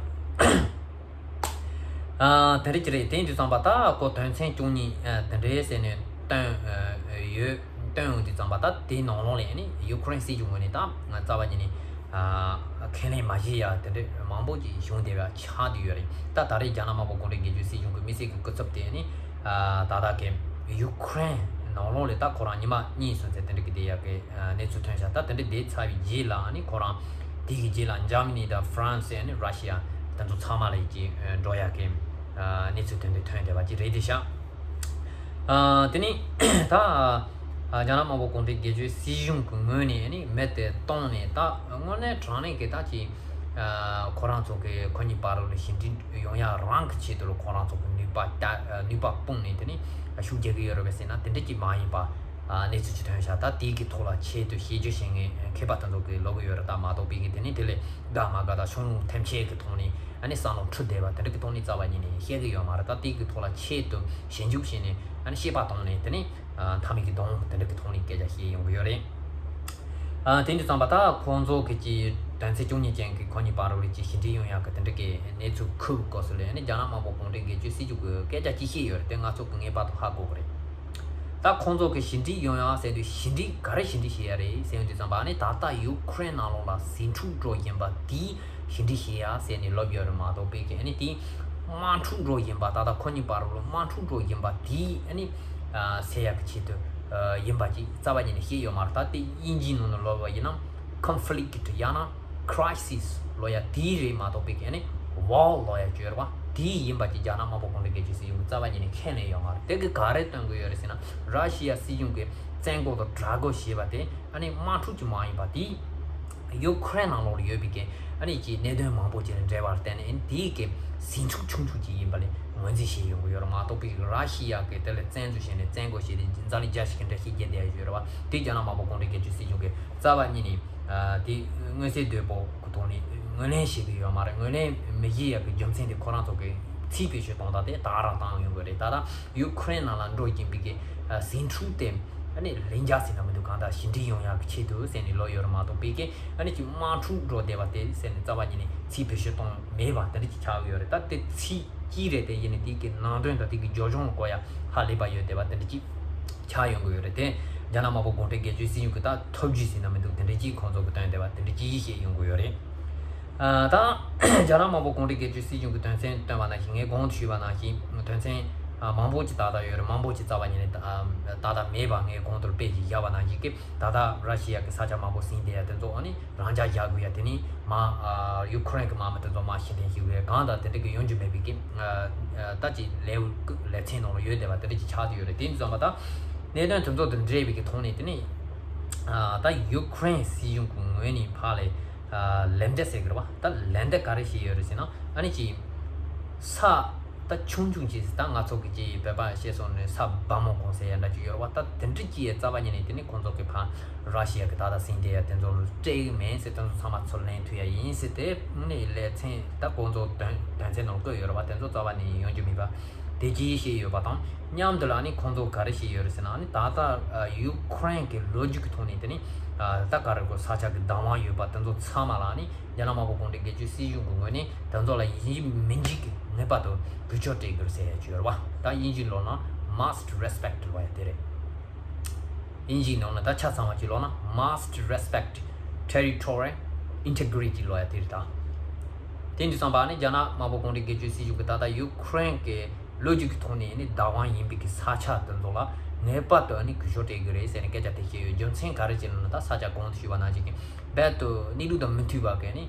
ཨ། དེ་འདྲ་ཅིག་རེད། དེ་ཡིན་དུས་ཙམ་པ་ད་ཁོ་དོན་ཚན་བཅུ་གཉིས་ཨ། དེ་འདྲའི་ཟེར་ནས་བཏོན་ཨ། ཡོད། བཏོན་ཡོང་དུས་ཙམ་པ་ད་དེའི་ནང་ལོགས་ལ་ནི་ཡུ་ཁུ་རེན་སྲིད་གཞུང་ངོས་ནས་ད་རྩ་བ་ཉིད་ནས་ཨ། ཁས་ལེན་མ་བྱས་ཡ་དེ་འདྲ་མང་པོ་ཅིག་བྱུང་བསྡད་པ་ཆགས་བསྡད་ཡོད་རེད། ད་ད་རེས་རྒྱ་ནག་དམར་པོ་གུང་ཁྲན་རྒྱལ་བརྒྱུད་སྲིད་གཞུང་གི་དམིགས་བསལ་གྱི་སྐུ་ཚབ་དེ་ནི་ཨ། ད་ལྟ་གི་ཡུ་ཁུ་རེན་ནང་ལོགས་ལ་ད་ཁོ་རང་ཉི་མ་གཉིས་སོང་ཚེ་དེ་འདྲ་གི་བསྡད་ཡ་གི་གནས་ཚུལ་ཐོན་ཤག་ད་དེ་འདྲ་བསྡད་ཚར་བའི་རྗེས་ལ་ནི་ཁོ་རང་དེ་གི་རྗེས་ལ་འཇར་མ་ནི་དང་ཧྥ་རན་སི་ནི་ར་ཤི་ཡ་དེ་ཚོ་ཚང་མ་ལ་ཅིག་འགྲོ་ཡ་གི་གནས་ཚུལ་དེ་འདྲ་ཐོན་བསྡད་པ་ཅིག་རེད་དེ་ཤག་ཨ། དེ་ནི་ད་ཨ། རྒྱ་ནག་དམར་པོ་གུང་ཁྲན་རྒྱལ་བརྒྱུད་སྲིད་གཞུང་གི་ངོས་ནས་ནི་མི་དེ་བཏང་ནས་ད་དངོས་གནས་དྲང་གནས་ཀྱི་ད་ཅིག་ཨ། ཁོ་རང་ཚོ་གི་ཁོ་གཉིས་བར་ལ་ཞི་འགྲིག་ཡོང་ཡ་རང་གི་ཆེད་དུ་ལ་ཁོ་རང་ཚོ་གི་ནུས་པ་ད་ནུས་པ་སྤུངས་ནས་དེ་ནི་ཤུགས་རྒྱག་གི་ཡོད་རེད་པས་ཟེར་ན་དེ་འདྲ་ཅིག་མ་ཡིན་པ་ཨ། གནས་ཚུལ་ཅིག་ཐོན་ཤག་ད་དེའི་གི་ཐོག་ལ་ཆེད་དུ་བཤད་རྒྱུ་བཤད་མཁན་མཁས་པ་དེ་ཚོ་གི་ལོག་གི་ཡོད་རེད། ད་མ་གཏོགས་པའི་གི་དེ་ནི་དེ་ལས་དགའ་མ་དགའ་དང་ཆུང་ཆུང་ཐེམ་ཆེ་གི་ཐོག་ནས་ཨ་ནི་བསམ་བློ་འཁྲུལ་བསྡད་པ་དེ་འདྲ་གི་ཐོག་ནས་རྩ་བ་ཉིད་ནས་བཤད་གི་ཡོད་མ་རེད། ད་དེ་གི་ཐོག་ལ་ཆེད་དུ་ཞིབ་འཇུག་བྱས་ནས་ཨ་ནི་བཤད་པ་བཏང་ནས་དེ་ནི་ཨ། མཐའ་མའི་གི་སྡོང་དེ་འདྲ་གི་ཐོག་ནས་སྐད་ཆ་བཤད་ཡོང་གི་ཡོད་རེད། ཨ། དེ་འདྲ་ཙམ་པ་ད་ཁོང་ཚོ་གི་ཅིག་དོན་ཚན་བཅུ་གཉིས་ཅན་གི་ཁོ་གཉིས་བར་ལ་ཅིག་ཞི་འགྲིག་ཡོང་ཡག་གི་དེ་འདྲ་གི་གནས་ཚུལ་ཁུར་བའི་སྐབས་སུ་ལ་ཨ་ནི་རྒྱ་ནག་དམར་པོ་གུང་ཁྲན་རྒྱལ་བརྒྱུད་སྲིད་གཞུང་གི་སྐད་ཆ་ཅིག་བཤད་ཡོད་རེད། དེ་ང་ཚོ་གི་ངེས་པར་དུ་ཧ་གོ་གི་རེད། ད་ཁོང་ཚོ་གི་ཞི་འགྲིག་ཡོང་ཡག་ཟེར་དུས་ཞི་འགྲིག་ག་རེ་ཞི་འགྲིག་བྱེད་ཡ་རེད་ཟེར་ཡོང་དུས་ཙམ་པ་ཨ་ནི་ད་ལྟ་ཡུ་ཁུ་རེན་ནང་ལོགས་ལ་ཟིང་འཁྲུག་འགྲོ་བཞིན་པ་དེའི་ཞི་འགྲིག་བྱེད་ཡ་ཟེར་ནས་ལབ་ཡོད་རེད། མ་གཏོགས་པའི་གི་ཨ་ནི་དེ་དམག་འཁྲུག་འགྲོ་བཞིན་པ་ད་ལྟ་ཁོ་གཉིས་བར་ལ་དམག་འཁྲུག་འགྲོ་བཞིན་པ་དེའི་ཨ་ནི་ཨ། སེལ་ཡག་གི་ཆེད་དུ་ཨ། ཡིན་པ་ཅིག་རྩ་བ་ཉིད་ནས་ཤེས་ཡོད་མ་རེད། ད་དེ་དབྱིན་ཇིའི་ནང་ནས་ལབ་པ་ཡིན་ན་conflict ཡང་ན་crisis ལབ་ཡ་དེ་རེད། མ་གཏོགས་པའི་གི་ཨ་ནི་war ལབ་ཡ་ཅིག་ཡོད་རེད་པ། དེ་ཡིན་པ་ཅིག་རྒྱ་ནག་དམར་པོ་གུང་ཁྲན་རྒྱལ་བརྒྱུད་སྲིད་གཞུང་གིས་རྩ་བ་ཉིད་ནས་ཁས་ལེན་ཡོད་མ་རེད། དེ་གིས་ག་རེ་སྟོན་གི་ཡོད་རེད་ཟེར་ན་ར་ཤི་ཡ་སྲིད་གཞུང་གིས་བཙན་རྒོལ་དང་དྲག་རྒོལ་བྱས་པ་དེ་ཨ་ནི་དམག་འཁྲུག་ཅིག་མ་ཡིན་པ་དེ། ཡུ་ཁུ་རེན་ནང་ལོགས་ལ་ཡོད་པའི་གི་ཨ་ནི་ཅིག་གནད་དོན་མང་པོ་ཅིག་ལ་འབྲེལ་བར་བརྟེན་ནས་ཨ་ནི་དེའི་གི་ཟིང་འཁྲུག་ཆུང་ཆུང་ཅིག་ཡིན་པ་ལས་ངོས་འཛིན་བྱས་ཡོང་གི་ཡོད་རེད། མ་གཏོགས་པའི་ར་ཤི་ཡ་གི་དེ་ལ་བཙན་འཛུལ་བྱས་ནས་བཙན་རྒོལ་བྱས་ཏེ་འཛམ་གླིང་རྒྱལ་སྤྱི་གི་འགྲེལ་བཤད་རྒྱག་བསྡད་ཡོད་རེད་བ། དེ་རྒྱ་ནག་དམར་པོ་གུང་ཁྲན་རྒྱལ་བརྒྱུད་སྲིད་གཞུང་གིས་རྩ་བ་ཉིད་ནས་ཨ། དེ་མངོན་གསལ་དོད་པོ་གི་ཐོག་ནས་ངོས་ལེན་བྱེད་ཀྱི་ཡོད་མ་རེད། ངོས་ལེན་མི་བྱེད་ཡག་གི་རྒྱུ་མཚན་དེ་ཁོ་རང་ཚོ་གི་ཚིག་བེད་སྤྱོད་གཏོང་སྟངས་དེ་དག་རང་བཏང་ཡོང་གི་རེད། ད་ལྟ་ཡུ་ཁུ་རེན་ནང་ལ་འགྲོ་བཞིན་པའི་གི་ཨ། ཟིང་འཁྲུག་དེ། ཨ་ནི་ལན་རྒྱག་ཟེར་ན་མི་འདུག་གང་ལྟར་ཞི་འགྲིག་ཡོང་ཡག་གི་ཆེད་དུ་ཟེར་ནས་ལབ་ཡོད་རེད། མ་གཏོགས་པའི་གི་ཨ་ནི་ཅིག་དམག་འཁྲུག་འགྲོ་བསྡད་པ་དེ་ཟེར་ནས་རྩ་བ་ཉིད་ནས་ཚིག་བེད་སྤྱོད་གཏོང་མེད་པ་དེ་འདྲ་ཅིག་ཆགས་ཡོད་རེད། ད་དེ་ཚིག་གཅིག་རེད། དེ་ཡིན་ནའི་དེ་གི་ནང་དོན་དང་དེ་གི་རྒྱབ་ལྗོངས་སྐོར་ཡ་ཧ་ལས་པ་ཡོད་བསྡད་པ་དེ་འདྲ་ཅིག་ཆགས་ཡོང་གི་ཡོད་རེད། དེ་རྒྱ་ནག་དམར་པོ་གུང་ཁྲན་རྒྱལ་བརྒྱུད་སྲིད་གཞུང་གི་ད་ཐབས་ཇུས་ཟེར་ན་མི་འདུག་དེ་འདྲ་ཅིག་ཁོང་ཚོ་གི་བཏོན་བསྡད་པ་དེ་འདྲ་ཅིག་བཤད་ཡོང་གི་ཡོད་རེད། ཨ། ད་རྒྱ་ནག་དམར་པོ་གུང་ཁྲན་རྒྱལ་བརྒྱུད་སྲིད་གཞུང་གི་དོན་ཚན་བཏོན་པ་ནང་བཞིན་ངས་གོང་དུ་ཞུས་པ་ནང་བཞིན་དོན་ཚན་ཨ། མང་པོ་ཅིག་ཏག་ཏག་ཡོད་རེད། མང་པོ་ཅིག་རྩ་བ་ཉིད་ནས་ཏག་ཏག་མེད་པ་ངས་གོང་དུ་དཔེ་ཞིག་བཞག་པ་ནང་བཞིན་གྱི་ད་ལྟ་ར་ཤི་ཡ་གི་ས་ཆ་མང་པོ་ཟིན་བསྡད་ཡ་དེ་ཚོ་ཨ་ནི་རང་འཇགས་བཞག་དགོས་ཡ་དེ་ནི་མ་ཨ། ཡུ་ཁུ་རེན་གི་དམག་མི་དེ་ཚོ་མ་ཤི་འཐེན་ཞིག་བས་གང་དང་དེ་འདྲ་གི་ཡོང་རྒྱུ་མེད་པའི་གི་ཨ། ད་ཅིག་ལས་ལས་ཚན་ནང་ལ་ཡོད་བསྡད་པ་དེ་འདྲ་ཅིག་ཆགས་བསྡད་ཡོད་རེད། དེ་ཡིན་ཙང་མ་ད་གནད་དོན་དེ་ཚོ་དང་འབྲེལ་བའི་གི་ཐོག་ནས་དེ་ནི་ཨ། ད་ཡུ་ཁུ་རེན་སྲིད་གཞུང་གི་ངོས་ནས་ཕར་ལ་ཨ། ལན་འདེབས་ཟེར་གི་རེད་བ། ད་ལན་འདེབས་ག་རེ་བྱས་ཡོད་རེད་ཟེར་ན་ཨ་ནི་ཅིག་ས་ད་ཆུང་ཆུང་ཅིག་ད་ང་ཚོ་གི་ཅིག་བོད་པ་བཤད་སོང་ནས་ས་སྦ་མོ་གོང་ཟེར་ཡ་འདྲ་ཅིག་ཡོད་རེད་བ། ད་དེ་འདྲ་ཅིག་ཡ་རྩ་བ་ཉིད་ནས་དེ་ནི་ཁོང་ཚོ་གི་ཕར་ར་ཤི་ཡ་གི་ད་ལྟ་ཟིན་བསྡད་ཡ་དེ་ཚོ་ལ་སྤྲད་གི་མེད་ཟེར། དེ་ཚོ་ཚང་མ་ཚུར་ལེན་ཐུབ་ཡ་ཡིན་ཟེར། དེ་ནི་ལས་ཚན་ད་ཁོང་ཚོ་དོན་དོན་ཚན་ནང་བཀོད་ཡོད་རེད་བ། དེ་ཚོ་རྩ་བ་ནས་ཡོང་རྒྱུ་མེད་པ་དེ་ཅིག་བཤད་ཡོད་པ་དང་མཉམ་དུ་ལ་ནི་ཁོང་ཚོ་ག་རེ་བཤད་ཡོད་རེད་ཟེར་ན་ནི་ད་ལྟ་ཡུ་ཁུ་རེན་གི་ལོ་རྒྱུས་ཀྱི་ཐོག་ནས་དེ་ནི་ད་ག་རེ་གོ་ས་ཆ་གི་བདག་དབང་ཡོད་པ་དེ་ཚོ་ཚང་མ་ལ་ནི་རྒྱ་ནག་དམར་པོ་གུང་ཁྲན་རྒྱལ་བརྒྱུད་སྲིད་གཞུང་གི་ངོས་ནས་དེ་ཚོ་ལ་ཡིན་གཅིག་མིན་གཅིག་གི་ངེས་པར་དུ་གུས་ཕྱག་སྤྲད་དགོས་ཟེར་ཡ་ཅིག་ཡོད་རེད་བ། ད་དབྱིན་ཇིའི་ལོ་ན་must respect ལབ་ཡ་དེ་རེད། དབྱིན་ཇིའི་ནང་ལ་ད་ཆ་ཚང་བ་ཅིག་ལོ་ན་must respect territorial integrity ལབ་ཡ་དེ་རེད། ད་དེ་འདི་ཙམ་པ་ནི་རྒྱ་ནག་དམར་པོ་གུང་ཁྲན་རྒྱལ་བརྒྱུད་སྲིད་གཞུང་གི་ད་ལྟ་ཡུ་ཁུ་རེན་གི་ལོ་རྒྱུས་ཀྱི་ཐོག་ནས་ནི་བདག་དབང་ཡིན་པའི་གི་ས་ཆ་དེ་ཚོ་ལ་ངེས་པར་དུ་ནི་གུས་ཕྱག་སྤྲད་དགོས་རེད་ཟེར་ནས་སྐད་ཆ་དེ་བཤད་ཡོད། རྒྱུ་མཚན་ག་རེ་བྱས་ན་ད་ས་ཆ་གོང་དུ་ཞུས་པ་ནང་བཞིན་གྱི་རྦད་དུ་གནས་ལུགས་དང་མི་མཐུན་པ་གི་ནི་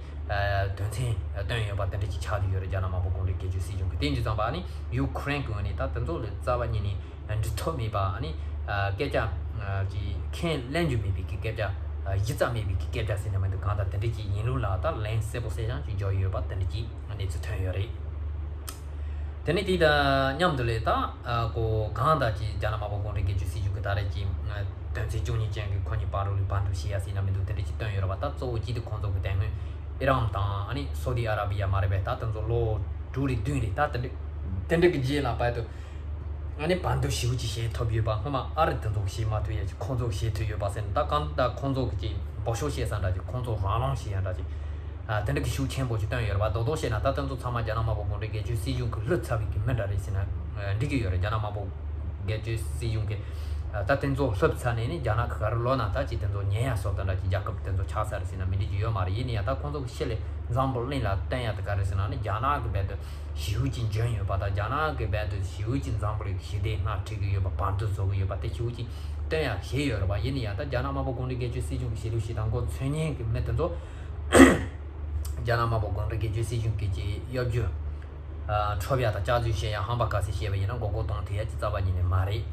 དོན་ཚན་བཏོན་ཡོད་པ་དེ་འདྲ་ཅིག་ཆགས་བསྡད་ཡོད་རེད། རྒྱ་ནག་དམར་པོ་གུང་ཁྲན་རྒྱལ་བརྒྱུད་སྲིད་གཞུང་གི། དེ་འདི་ཙམ་པ་ནི་ཡུ་ཁུ་རེན་གི་ངོས་ནས་ད་དེ་ཚོ་ལ་རྩ་བ་ཉིད་ནས་འགྲིག་ཐབས་མེད་པ་ནི་སྐད་ཆ་ཅིག་ཁས་ལེན་རྒྱུ་མེད་པའི་གི་སྐད་ཆ་གཞི་རྩ་མེད་པའི་གི་སྐད་ཆ་ཟེར་ན་མི་འདུག་གང་ལྟར་དེ་འདྲ་ཅིག་ཡིན་ལུགས་ལ་ད་ལན་གསལ་པོ་གསལ་རྐྱང་ཅིག་འཇོག་ཡོད་པ་དེ་འདྲ་ཅིག་གནས་ཚུལ་ཐོན་ཡོད་རེད། དེ་ནས་དེ་དང་མཉམ་དུ་ལས་ད་ཨ་གོ་གང་ལྟར་གྱི་རྒྱ་ནག་དམར་པོ་གུང་ཁྲན་རྒྱལ་བརྒྱུད་སྲིད་གཞུང་གི་ད་རེས་ཀྱི་དོན་ཚན་བཅུ་གཉིས་ཅན་གྱི་ཁོ་གཉིས་བར་ལ་བར་འདུམ་བྱེད་ཡ་ཟེར་ན་མི་འདུག་དེ་འདྲ་ཅིག་བཏོན་ཡོད་རེད་བ། ད་གཙོ་བོ་ཅིག་དེ་ཁོང་ཚོ་གི་དེ་སྔོན་ཨི་རན་དང་ཨ་ནི་སོ་ཏི་ཨ་ར་བི་ཡ་མ་རེད་པས། ད་དེ་ཚོ་ལོ་དྲུག་རེ་བདུན་རེ་ད་དེ་འདྲ་དེ་འདྲ་གི་རྗེས་ལ་བར་དུ་ཨ་ནི་བར་འདུམ་ཞེ་པོ་ཅིག་བྱེད་ཐུབ་ཡོད་པ། སྔོན་མ་ཨ་རི་དེ་ཚོ་གི་བྱེད་མ་ཐུབ་ཡ་ཅིག་ཁོང་ཚོ་གི་བྱེད་ཐུབ་ཡོད་པ་ཟེར་ན། ད་གང་ལྟར་ཁོང་ཚོ་གི་ཅིག་ སྦོ་ཤོག་བཤད་ས་འདྲ་ཅིག་ཁོང་ཚོ་རང་ལངས་བྱེད་ཡ་འདྲ་ཅིག་ཨ་དེ་འདྲ་གི་ཤུགས་ཆེན་པོ་ཅིག་བཏོན་ཡོད་རེད་པ། རྡོག་རྡོག་བཤད་ན་ད་དེ་ཚོ་ཚང་མ་རྒྱ་ནག་དམར་པོ་གུང་ཁྲན་སྒེར་གཅོད་སྲིད་གཞུང་གི་བློས་ཚབ་པའི་གི་མི་འདྲ་རེད་ཟེར་ན་འགྲིག་གི་ཡོད་རེད། རྒྱ་ནག་དམར་པོ་སྒེར་གཅོད་སྲིད་གཞུང་གི་ད་དེ་ཚོ་བློས་ཚབ་ནས་ནི་རྒྱ་ནག་གི་ག་རེ་ལོ་ན་ད་ཅིག་དེ་ཚོ་ཉན་ཡ་སོགས་དེ་འདྲ་ཅིག་རྒྱལ་ཁབ་དེ་ཚོ་ཆགས་ས་རེད་ཟེར་ན་མི་འགྲིག་གི་ཡོད་མ་རེད། ཡིན་ན་ཡང་ད་ཁོང་ཚོ་གི་ཕྱི་ལས་འཛམ་བུ་གླིང་ལ་བསྟན་ཡ་དེ་ག་རེད་ཟེར་ན་ནི་རྒྱ་ནག་གི་རྦད་དེ་ཞེ་པོ་ཅིག་འཇོན་ཡོད་པ་དང་རྒྱ་ནག་གི་རྦད་དེ་ཞེ་པོ་ཅིག་འཛམ་བུ་གླིང་གི་ཞི་བདེ་སྣེ་ཁྲིད་ཀྱི་ཡོད་པ་བར་དུ་བཟོ་གི་ཡོད་པ་དེ་ཞེ་པོ་ཅིག་སྟོན་ཡ་བྱས་ཡོད་རེད་པ། ཡིན་ན་ཡང་ད་རྒྱ་ནག་དམར་པོ་གུང་ཁྲན་སྒེར་གཅོད་སྲིད་གཞུང་གི་བྱེད་ལུགས་བྱེད་སྟངས་མགོ་ཚོས་མཁན་གྱི་མི་དེ་ཚོ་རྒྱ་ནག་དམར་པོ་གུང་ཁྲན་སྒེར་གཅོད་སྲིད་གཞུང་གི་ཅིག་གཡོ་སྒྱུ་འཕྲོག་ཡ་དང་སྐྱག་རྫུན་བཤད་ཡ་ཧམ་པ་ག་ཚོད་བཤད་པ་ཡིན་ན་མགོ་སྐོར་གཏོང་ཐུབ་ཡ་ཅིག་རྩ་བ་ཉིད་ནས་མ་རེད།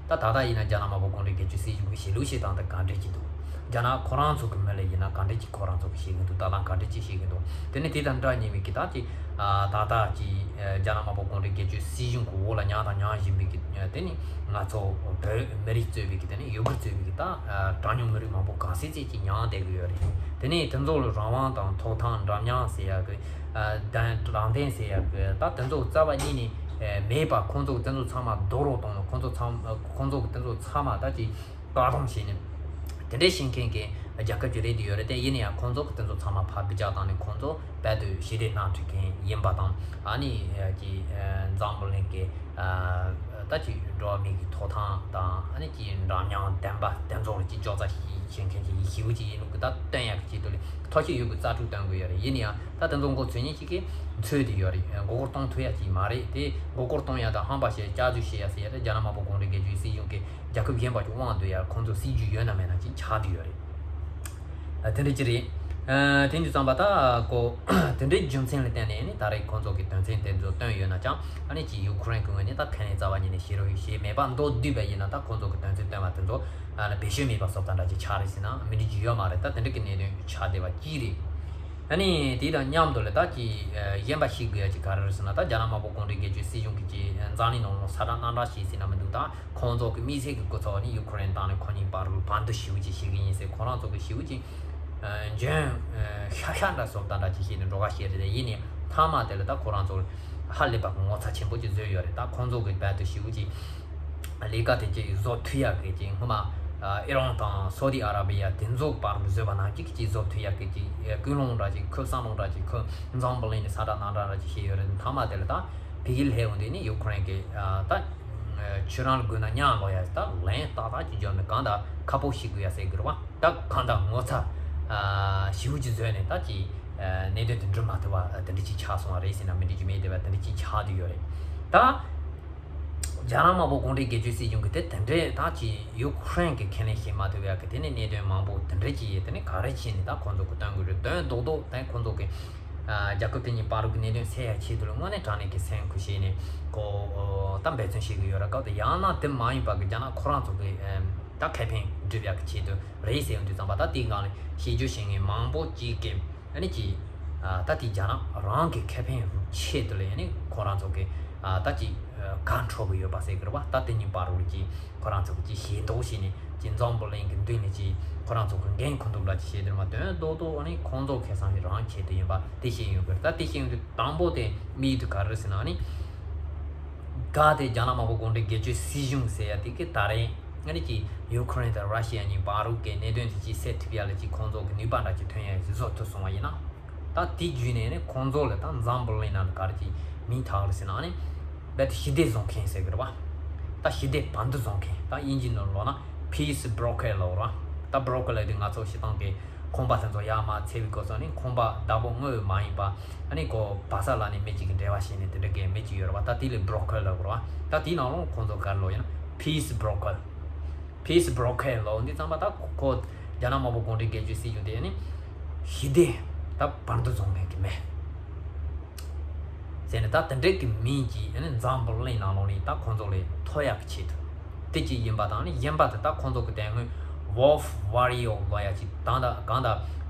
ད་ད་ལྟ་ཡིན་ན་རྒྱ་ནག་དམར་པོ་གུང་ཁྲན་སྒེར་གཅོད་སྲིད་གཞུང་གི་བྱེད་ལུགས་བྱེད་སྟངས་དེ་ག་འདྲས་ཅིག་འདུག་རྒྱ་ནག་ཁོ་རང་ཚོ་གི་མི་ལ་ཡིན་ན་ག་འདྲས་ཅིག་ཁོ་རང་ཚོ་གི་བྱེད་གི་འདུག་ད་ལྟ་ག་འདྲས་ཅིག་བྱེད་གི་འདུག་དེ་ནས་དེ་དང་འདྲ་ཉེ་བའི་གི་ད་ཅིག་ད་ལྟ་ཅིག་རྒྱ་ནག་དམར་པོ་གུང་ཁྲན་སྒེར་གཅོད་སྲིད་གཞུང་གི་འོག་ལ་མྱངས་དང་མྱང་བཞིན་པའི་གི་དེ་ནི་ང་ཚོ་བོད་མི་རིགས་གཙོས་པའི་གི་དེ་ནི་ཡུ་གུར་གཙོས་པའི་གི་ད་གྲངས་ཉུང་མི་རིགས་མང་པོ་གང་ཚད་ཅིག་ཅིག་མྱངས་བསྡད་གི་ཡོད་རེད། དེ་ནས་དེ་ཚོ་ལ་རང་དབང་དང་ཐོབ་ཐང་འདྲ་མཉམ་ཟེར་ཡ་གི་དང་རང་བདེན་ཟེར་ཡ་གི་ད་དེ་ཚོ་རྩ་བ་ཉིད་ནས་མེད་པ་ཁོང་ཚོ་དེ་ཚོ་ཚང་མ་རྡོག་རོག་གཏོང་ལ་ཁོང་ཚོ་ཚང་ཁོང་ཚོ་གི་དེ་ཚོ་ཚང་མ་ད་ཅིག་བཀག་སྡོམ་བྱས་ནས་དེ་འདྲའི་བྱེད་མཁན་གྱི་རྒྱལ་ཁབ་ཅིག་རེད་དེ་ཡོད་རེད་དེ། ཡིན་ན་ཡང་ཁོང་ཚོ་གི་དེ་ཚོ་ཚང་མ་ཕར་འབུད་རྒྱག་བཏང་ནས་ཁོང་ཚོ་རྦད་དེ་ཞི་བདེ་སྣེ་ཁྲིད་མཁན་ཡིན་པ་དང་ཨ་ནི་ཀྱི་འཛམ་བུ་གླིང་གི་ད་ཅིག་འགྲོ་བ་མི་གི་ཐོབ་ཐང་དང་ཨ་ནི་ཀྱི་འདྲ་མཉམ་བདེན་པ་དེ་ཚོ་ལ་ཅིག་ཅོག་ཙ་ཞིག་བྱེད་མཁན་ཅིག་ཞེ་པོ་ཅིག་ཡིན་ལུགས་ཀྱི་ད་སྟོན་ཡག་གི་ཆེད་དུ་ལས་ཐོ་ཤི་ཡོད་པའི་རྩ་ཁྲུག་སྟོན་དགོས་ཡོད་རེད། ཡིན་ན་ཡང་ད་དེ་ཚོ་མགོ་ཚོས་མཁན་ཅིག་གིས་འཚོལ་དེ་ཡོད་རེད། མགོ་སྐོར་གཏོང་ཐུབ་ཡ་ཅིག་མ་རེད་དེ། མགོ་སྐོར་གཏོང་ཡ་དང་ཧམ་པ་བཤད་སྐྱག་རྫུན་བཤད་ཡ་ཟེར་ཡ་ད་རྒྱ་ནག་དམར་པོ་གུང་ཁྲན་སྒེར་གཅོད་སྲིད་གཞུང་གི་རྒྱལ་ཁབ་གཞན་པ་ཅིག་དབང་བསྡུ་ཡ་ཁོང་ཚོ་སྲིད་ཇུས་ཡོད་ན་མེད་ན་ཅིག་ཆགས་བསྡད་ཡོད་རེད། ཨ་དེ་འདྲ་ཅིག་རེད། ཨ་དེ་འདྲ་ཙམ་པ་ད་ཀོ་དེ་འདྲའི་རྒྱུ་མཚན་ལ་བརྟེན་ནས་ནི་ད་རེས་ཁོང་ཚོ་གི་དོན་ཚན་དེ་ཚོ་བཏོན་ཡོད་ན་ཅང་ཨ་ནི་ཅིག་ཡུ་ཁུ་རེན་གི་ངོས་ནས་ད་ཁས་ལེན་རྩ་བ་ཉིད་ནས་བྱེད་རོགས་བྱེད་མེད་པ་མདོར་བསྡུས་པ་ཡིན་ན་ད་ཁོང་ཚོ་གི་དོན་ཚན་བཏོན་པ་དེ་ཚོ་ཨ་ནི་བེད་སྤྱོད་མེད་པ་བཟོ་ལྟ་འདྲ་ཅིག་ཆགས་རེད་ཟེར་ན་མི་འགྲིག་རྒྱུ་ཡོད་མ་རེད། ད་དེ་འདྲ་གི་གནད་དོན་ཆགས་བསྡད་པ་གཅིག་རེད། ཨ་ནི་དེ་དང་མཉམ་དུ་ལ་ད་ཀྱི་གཞན་པ་ཤེས་དགོས་ཡ་ཅིག་ག་རེ་རེད་ཟེར་ན། ད་རྒྱ་ནག་དམར་པོ་གུང་ཁྲན་སྒེར་གཅོད་སྲིད་གཞུང་གི་ཀྱི་འཛམ་གླིང་ནང་ལ་ས་བསྒྲགས་གནམ་བསྒྲགས་བྱས་ཟིན་ན་མི་འདུག་ད་ཁོང་ཚོ་གི་དམིགས་བསལ་གྱི་སྐུ་ཚབ་ནི་ཡུ་ཁུ་རེན་དང་ནི་ཁོ་གཉིས་བར་ལ་བར་འདུ་ཞེ་པོ་ཅིག་བྱེད་ཀྱི་ཡིན་ཟེར། ཁོ་རང་ཚོ་གི་ཞེ་པོ་ཅིག་འཇོན་ཤ་ཤ་འདྲ་བཟོ་ལྟ་འདྲ་ཅིག་བྱས་ནས་འགྲོ་ཁ་བཤད་རེད། ཡིན་ནའི་མཐའ་མ་དེ་ལ་ད་ཁོ་རང་ཚོ་ཧ་ལས་པ་གི་ངོ་ཚ་ཆེན་པོ་ཅིག་བཟོས་ཡོད་རེད། ད་ཁོང་ཚོ་གི་རྦད་དེ་ཞེ་པོ་ཅིག་ལས་ཀ་དེ་ཅིག་བཟོ་ཐུབ་ཡག་གི་ཅིག་སྔོན་མ་ཨི་རན་དང་སོ་ཏི་ཨ་ར་བི་ཡ་དེ་ཚོ་བར་ལ་བཟོས་པ་ནང་བཞིན་ཅིག་བཟོ་ཐུབ་ཡག་གི་ཅིག་ཀུན་སློང་འདྲ་ཅིག་ཁོས་བསམ་བློ་འདྲ་ཅིག་ཁོས་འཛམ་བུ་གླིང་ནས་ས་བསྒྲགས་གནམ་བསྒྲགས་འདྲ་ཅིག་བྱས་ཡོད་རེད། མཐའ་མ་དེ་ལ་ད་ཕ་གིར་སླེབས་འོང་དུས་ནི་ཡུ་ཁུ་རེན་གི་ད་ཁྱོད་རང་ལ་དགོས་ན་མྱང་ལོག་ཡ་ད་ལན་ཏག་ཏག་ཅིག་འཇོག་ནས་གང་ལྟར་ཁ་ཕོ་ཞིག་དགོས་ཡ་ཟེར་གི་རེད་བ། ད་གང་ལྟར་ངོ་ཚ་ཞེ་པོ་ཅིག་བཟོས་ནས་ད་ཅིག་གནད་དོན་དེ་འགྲུབ་མ་ཐུབ་པ་དེ་འདྲ་ཅིག་ཆགས་སོང་བ་རེད་ཟེར་ན་མི་འགྲིག་རྒྱུ་མེད་དེ་བ་དེ་འདྲ་ཅིག་ཆགས་བསྡད་ཡོད་རེད། ད་རྒྱ་ནག་དམར་པོ་གུང་ཁྲན་སྒེར་གཅོད་སྲིད་གཞུང་གི་དེ་དེ་འདྲའི་ད་ཅིག་ཡུ་ཁུ་རེན་གྱི་ཁས་ལེན་བྱེད་མ་ཐུབ་ཡག་གི་དེ་ནས་གནད་དོན་མང་པོ་དེ་འདྲ་ཅིག་ཡོད། དེ་ནས་ག་རེ་བྱས་ནས་ད་ཁོང་ཚོ་གི་སྟོན་དགོས་རེད། དོན་རྡོག་རྡོག་དེ་ཁོང་ཚོ་གི་རྒྱལ་ཁབ་དེ་གཉིས་བར་གྱི་གནད་དོན་སེལ་ཡག་ཆེད་དུ་ལ་དངོས་གནས་དྲང་གནས་ཀྱི་སེམས་ཁུར་བྱས་ནས་ཁོ་ད་འབད་བརྩོན་བྱེད་ཀྱི་ཡོད་རེད། སྐབས་དེ་ཡང་ན་དེ་མ་ཡིན་པ་གི་རྒྱ་ནག་ཁོ་རང་ཚོ་གི་ད་ཁེ་ཕན་སྒྲུབ་ཡག་གི་ཆེད་དུ་རེད་ཟེར་ཡོང་དུས་ཙམ་པ་ད་དེའི་སྒང་ལ་བཤད་རྒྱུ་བཤད་མཁན་མང་པོ་ཅིག་གིས། ཨ་ནི་ཅི། ད་དེ་རྒྱ་ནག་རང་གི་ཁེ་ཕན་ཆེད་དུ་ལ་ཨ་ནི་ཁོ་རང་ཚོ་གི་ད་ཅི་དགའ་འཕྲོ་གི་ཡོད་པ་ཟེར་གི་རེད་བ། ད་དེ་གཉིས་བར་ལ་ཅི་ཁོ་རང་ཚོ་གི་ཅི་ཞེ་འདོགས་བྱས་ནས་ཅི་འཛམ་བུ་གླིང་གི་མདུན་ནས་ཅི་ཁོ་རང་ཚོ་གི་འགན་ཁུར་འདུག་ལ་ཅི་བྱས་དེ་མ་དོན་རྡོག་རྡོག་ཨ་ནི་ཁོང་ཚོ་ཁེ་བཟང་ཞིག་རང་ཆེད་དུ་ཡིན་པ་དེ་ཤེས་ཡོང་གི་རེད། ད་དེ་ཤེས་ཡོང་དུས་དང་པོ་དེ་དམིགས་ཡུལ་དེ་ག་རེ་རེད་ཟེར་ན་ཨ་ནི། ག་དེ་རྒྱ་ནག་དམར་པོ་གུང་ཁྲན་སྒེར་གཅོད་སྲིད་གཞུང་ཟེར་ཡ་དེ་གི་ད་རེས་ཨ་ནི་ཅི་ཡུ་ཁུ་རེན་དང་ར་ཤི་ཡ་གཉིས་བར་གྱི་གནད་དོན་དེ་ཅི་སེལ་ཐུབ་ཡ་ལ་ཅི་ཁོང་ཚོ་གི་ནུས་པ་འདྲ་ཅིག་ཐོན་ཡ་ཞིག་བཟོ་ཐུབ་སོང་བ་ཡིན་ན། ད་དེ་བརྒྱུད་ནས་ནི་ཁོང་ཚོ་ལ་ད་འཛམ་བུ་གླིང་ནང་ལ་ག་རེ་ཅི་མིང་ཐག་རེད་ཟེར་ན་ཨ་ནི་རྦད་དེ་ཞི་བདེ་བཟོ་མཁན་ཟེར་གི་རེད་བ། ད་ཞི་བདེ་བར་འདུ་བཟོ་མཁན། ད་དབྱིན་ཇི་ནང་ལོག་ན་peace broker ལབ་རེད་བ། ད་broker ལབ་དུས་ང་ཚོ་སྤྱིར་བཏང་གི་ཁང་པ་དེ་ཚོ་ཡར་མར་འཚོལ་བའི་སྐབས་སུ་ནི་ཁང་པ་བདག་པོ་དངོས་མ་ཡིན་པ་ཨ་ནི་ཁོ་བ་ས་ལ་ནི་མི་གཅིག་གི་འབྲེལ་བ་བྱས་ནས་དེ་འདྲ་གི་མི་གཅིག་ཡོད་རེད་བ། ད་དེ་ལ་broker ལབ་རེད་བ། ད་དེའི་ནང་ལོགས་ཁོང་ཚོ་ག་རེ་ལབ་ཡོད་ན་peace broker། peace broker ལབ་འདི་ཚང་མ་ད་ཁོ་རྒྱ་ནག་དམར་པོ་གུང་ཁྲན་སྒེར་གཅོད་སྲིད་གཞུང་དེ་ནི་ཞི་བདེ་ད་བར་འདུ་བཟོ་མཁན་གྱི་མི། ཟེར་ནས་ད་དེ་འདྲའི་གི་མིང་གིས་ཨ་ནི་འཛམ་བུ་གླིང་ནང་ལོགས་ནས་ད་ཁོང་ཚོ་ལ་ཐོབ་ཡག་གི་ཆེད་དུ། དེ་གཅིག་ཡིན་པ་དང་ནི་གཞན་པ་དེ་ད་ཁོང་ཚོ་གི་དེ་སྔོན་Wolf Warrior ལབ་ཡ་ཅིག་དང་ད་གང་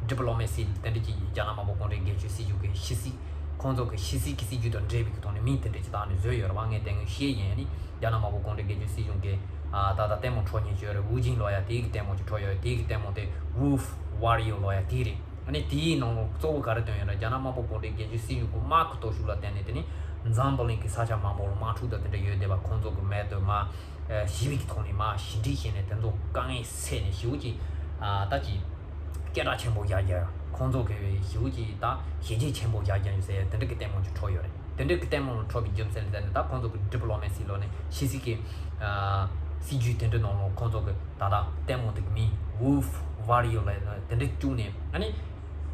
ད་diplomacy དེ་འདྲ་ཅིག་རྒྱ་ནག་དམར་པོ་གུང་ཁྲན་སྒེར་གཅོད་སྲིད་གཞུང་གི་ཕྱི་སྲིད་ཁོང་ཚོ་གི་ཕྱི་སྲིད་ཀྱི་སྲིད་ཇུས་དང་འབྲེལ་བའི་གི་ཐོག་ནས་མིང་དེ་འདྲ་ཅིག་བཏགས་ནས་བཟོས་ཡོད་རེད་བ། ངས་དེ་སྔོན་བཤད་ཡིན། ཨ་ནི་རྒྱ་ནག་དམར་པོ་གུང་ཁྲན་སྒེར་གཅོད་སྲིད་གཞུང་གི་ཨ་ད་ལྟ་ལྟད་མོ་འཁྲབ་མཁན་ཅིག་ཡོད་རེད། ཝུའུ་ཅིན་ལབ་ཡ་དེའི་གི་ལྟད་མོ་ཅིག་འཁྲབ་ཡོད་རེད། དེའི་གི་ལྟད་མོ་དེ་Wolf Warrior ལབ་ཡ་དེ་རེད། ཨ་ནི་དེའི་ནང་ལོགས་གཙོ་བོ་ག་རེ་བཏོན་ཡོད་ན་རྒྱ་ནག་དམར་པོ་གུང་ཁྲན་སྒེར་གཅོད་སྲིད་གཞུང་གི་དམག་གི་སྟོབས་ཤུགས་ལ་བརྟེན་ནས་དེ་ནི་འཛམ་བུ་གླིང་གི་ས་ཆ་མང་པོ་ལ་དམག་འཁྲུག་དང་དེ་འདྲ་ཡོད་བསྡད་པ་ཁོང་ཚོ་གི་མེད་དུ་མ་ཞི་བའི་གི་ཐོག་ནས་མ་ཞི་འགྲིག་བྱས་ནས་དེ་ཚོ་དཀའ་ངལ་སེལ་ནས་ཞི་བོ་ཅིག་ད་ཅིག་ སྐད་གྲགས་ཆེན་པོ་བཞག་རྒྱུ། ཁོང་ཚོ་གི་ཞེ་པོ་ཅིག་ད་བྱས་རྗེས་ཆེན་པོ་བཞག་རྒྱུ་ཡིན་ཟེར་དེ་འདྲ་གི་ལྟད་མོ་ཅིག་འཁྲབ་ཡོད་རེད། དེ་འདྲ་གི་ལྟད་མོ་འཁྲབ་པའི་རྒྱུ་མཚན་ལ་བརྟེན་ནས་ད་ཁོང་ཚོ་གི་ཌི་པི་ལོ་མེ་སི་ལོགས་ནས་ཕྱི་སྲིད་ཀྱི་ཨ་སྲིད་ཇུས་དེ་འདྲ་ནང་ལོགས་ཁོང་ཚོ་གི་ད་ལྟ་ལྟད་མོ་དེ་གི་མིང་Wolf Warrior ལབ་དེ་འདྲ་བཅུག་ནས། ཨ་ནི་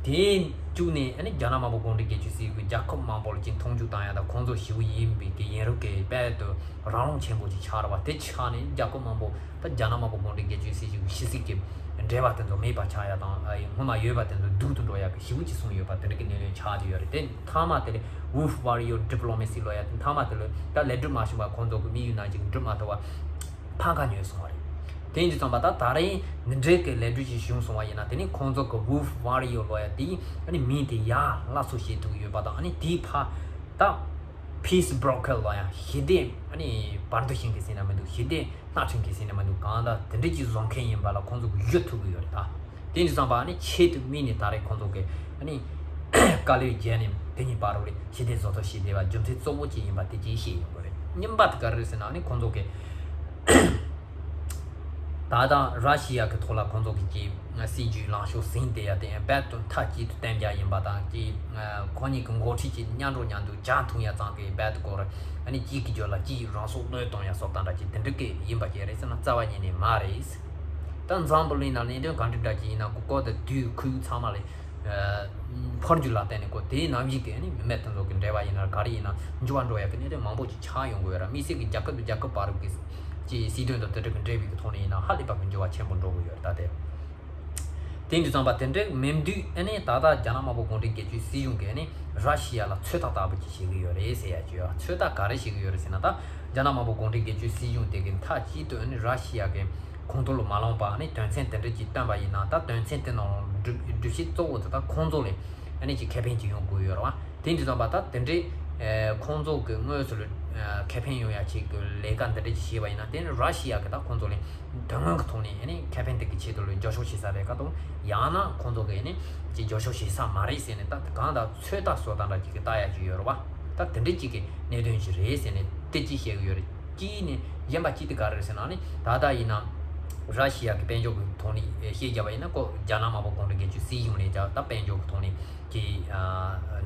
དེ་བཅུག་ནས། ཨ་ནི་རྒྱ་ནག་དམར་པོ་གུང་ཁྲན་སྒེར་གཅོད་སྲིད་ཇུས་ཀྱི་རྒྱལ་ཁབ་མང་པོ་ལ་ཅིག་མཐོང་ཆུང་བཏང་ཡ་དང་། ཁོང་ཚོ་ཞེ་པོ་ཡིན་པའི་གི་ཡིན་རུང་གི་དཔལ་དུ་རང་དབང་ཆེན་པོ་ཅིག་ཆགས་རེད་བ། དེ་ཆགས་ནས་རྒྱལ་ཁབ་མང་པོ་ད་རྒྱ་ནག་དམར་པོ་གུང་ཁྲན་སྒེར་གཅོད་སྲིད་ཇུས་ཀྱི་ཕྱི་སྲིད་ཀྱི་འབྲེལ་བ་དེ་ཚོ་མེད་པ་ཆགས་ཡ་དང་། ཨ་ཡི་སྔོན་མ་ཡོད་པ་དེ་ཚོ་སྡུག་ཏུ་འགྲོ་ཡ་གི་ཞེ་པོ་ཅིག་གསུངས་ཡོད་པ་དེ་འདྲ་གི་གནས་ལུགས་ཆགས་བསྡད་ཡོད་རེད། དེ་མཐའ་མ་དེ་ལས་Wolf Warrior Diplomacy ལབ་ཡ་དེ་མཐའ་མ་དེ་ལས་ད་ལས་སྒྲུབ་མ་བྱུང་བ། ཁོང་ཚོ་གི་དམིགས་ཡུལ་ནང་ཅིག་འགྲུབ་མ་ཐུབ་པ་ཕམ་ཁ་ཉོས་སོང་བ་རེད། དེ་ཡིན་དུས་ཙམ་པ་ད་ད་རེས་འདི་འདྲའི་གི་ལས་འགུལ་ཞིག་བྱུང་སོང་བ་ཡིན་ན། དེ་ནི་ཁོང་ཚོ་གི་Wolf Warrior ལབ་ཡ་དེ་ཨ་ནི་མིང་དེ་ཡར་སླར་གསོ་བྱེད་ཐུབ་ཀྱི་ཡོད་པ་དང་། ཨ་ནི་དེའི་ཕར་ད་Peace Broker ལབ་ཡ་ཞི་བདེ་ཨ་ནི་བར་དོ་ཤིང་གི་ཟེར་ན་མི་འདུག་ཞི་བདེ་སྣ་ཁྲིད་མཁན་ཟེར་ན་མི་འདུག་གང་ལྟར་དེ་འདྲ་ཅིག་བཟོ་མཁན་ཡིན་པ་ལ་ཁོང་ཚོ་གི་གཞི་ཐུག་གི་ཡོད་རེད་ད། དེ་འདྲ་ཙམ་པ་ཨ་ནི་ཆེད་དུ་དམིགས་ནས་ད་རེས་ཁོང་ཚོ་གི་ཨ་ནི་དཀའ་ལས་བརྒྱབ་ནས་དེ་གཉིས་བར་ལ་ཞི་བདེ་བཟོ་ཐབས་བྱས་བསྡད་པ་རྒྱུ་མཚན་གཙོ་བོ་ཅིག་ཡིན་པ་དེ་ཅིག་ཤེས་ཡོང་གི་རེད། གཉིས་པ་དེ་ག་རེ་རེད་ཟེར་ན། ཨ་ནི་ཁོང་ཚོ་གི་ད་ལྟ་ར་ཤི་ཡ་གི་ཐོག་ལ་ཁོང་ཚོ་གི་ཅིག་སྲིད་ཇུས་ལངས་ཕྱོགས་ཟིན་བསྡད་ཡ་དེ་རྦད་དེ་མཐའ་གཅིག་ཏུ་གཏན་འཇགས་ཡིན་པ་དང་། ཅིག་ཁོ་གཉིས་ཀྱི་འགོ་ཁྲིད་ཀྱི་མཉམ་འགྲོ་མཉམ་འདུག་ཇ་འཐུང་ཡ་ཙམ་གྱི་རྦད་དེ་སྐོར། ཨ་ནི་གཅིག་གི་རྒྱབ་ལ་གཅིག་རང་སྲོག་བློས་གཏོང་ཡ་སོགས་དང་འདྲ་ཅིག་དེ་འདྲ་གི་ཡིན་པ་ཅིག་རེད་ཟེར་ན་རྩ་བ་ཉིད་ནས་མ་རེད། ད་འཛམ་བུ་གླིང་ནང་གནད་དོན་ག་འདྲ་འདྲ་ཅིག་ཡིན་ན་ཁོ་ཁོ་དང་དུས་ཁོར་ཡུག་ཚང་མ་ལ་ཨ་འཕོ་འགྱུར་ལ་བརྟེན་ནས་ཁོ་དེའི་ནང་བཞིན་གྱི་ཨ་ནི་མི་མེད་དེ་ཚོ་གི་འབྲེལ་བ་ཡིན་ན་ག་རེ་ཡིན་ན་འགྱུར་བ་འགྲོ་ཡ་གི་གནད་དོན་མང་པོ་ཅིག་ཆགས་ཡོང་གི་ཡོད་ར། དམིགས་བསལ་གྱི་རྒྱལ་ཁབ་དང་རྒྱལ་ཁབ་བར་གྱི་ཅིག་སྲིད་དོན་དང་དེ་འདྲ་གི་འབྲེལ་བའི་གི་ཐོག་ནས་ཡིན་ན་ཧ་ལས་པ་གི་འགྱུར་བ་ཆེན་པོ་འགྲོ་གི་ཡོད་རེད་ད་དེ། དེ་འདྲ་ཙམ་པ་དེ་འདྲ་མིན་དུས་ཨ་ནི་ད་ལྟ་རྒྱ་ནག་དམར་པོ་གུང་ཁྲན་སྒེར་གཅོད་སྲིད་གཞུང་གིས་ཨ་ནི་ར་ཤི་ཡ་ལ་ཚོད་ལྟ་ལྟ་བུ་ཅིག་བྱེད་ཀྱི་ཡོད་རེད་ཟེར་ཡ་ཅིག་ཡོད། ཚོད་ལྟ་ག་རེ་བྱེད་ཀྱི་ཡོད་རེད་ཟེར་ན། ད་རྒྱ་ནག་དམར་པོ་གུང་ཁྲན་སྒེར་གཅོད་སྲིད་གཞུང་དེ་གི་མཐའ་གཅིག་ཏུ་ཨ་ནི་ར་ཤི་ཡ་གི་ཁོངས་གཏོགས་ལ་མ་ལངས་པ། ཨ་ནི་དོན་ཚན་དེ་འདྲ་ཅིག་བཏོན་པ་ཡིན་ན། ད་དོན་ཚན་དེ་ནང་སྒྲུབ་སྒྲུབ་བྱེད་གཙོ་བོ་དེ་ད་ཁོང་ཚོ་ལ་ཨ་ནི་ཅིག་ཁེ་ཕན་ཅིག་ཡོང་དགོས་ཡོད་རེད་བ། དེ་འདྲ་ཙམ་པ་ད་དེ་འདྲའི་ཨ་ཁོང་ཚོ་གི་དངོས་སུ་ལ་ཨ་ཁེ་ཕན་ཡོང་ཡ་ཅིག་གི་ལས་ཀ་འདི་འདྲ་ཅིག་བྱས་པ་ཡིན་ན། དེ་ནི་ར་ཤི་ཡ་གི་ད་ཁོང་ཚོ་ལ་དོན་དངོས་ཀྱི་ཐོག་ནས་ཨ་ནི་ཁེ་ཕན་དེ་གི་ཆེད་དུ་ལ་རྒྱབ་སྐྱོར་བྱེད་ས་རེད་ག་དང་། ཡང་ན་ཁོང་ཚོ་གི་ཨ་ནི་ཅིག་རྒྱབ་སྐྱོར་བྱེད་ས་མ་རེད་ཟེར་ནས་ད་གང་ལྟར་ཚོད་ལྟ་བཟོ་སྟངས་འདྲ་ཅིག་གི་ལྟ་ཡ་ཅིག་ཡོད་རེད་བ། ད་དེ་འདྲ་ཅིག་གི་གནད་དོན་ཅིག་རེད་ཟེར་ནས་དེ་ཅིག་བཤད་གི་ཡོད་རེད། གཅིག་ནས་གཞན་པ་གཅིག་དེ་ག་རེ་རེད་ཟེར་ན། ཨ་ནི་ད་ལྟ་ཡིན་ན་ར་ཤི་ཡ་གི་དཔལ་འབྱོར་གི་ཐོག་ནས་བཤད་བརྒྱབ་པ་ཡིན་ན། ཁོ་རྒྱ་ནག་དམར་པོ་གུང་ཁྲན་སྒེར་གཅོད་སྲིད་གཞུང་ནས་ཀྱང་ད་དཔལ་འབྱོར་གི་ཐོག་ནས་ཀྱི་ཨ་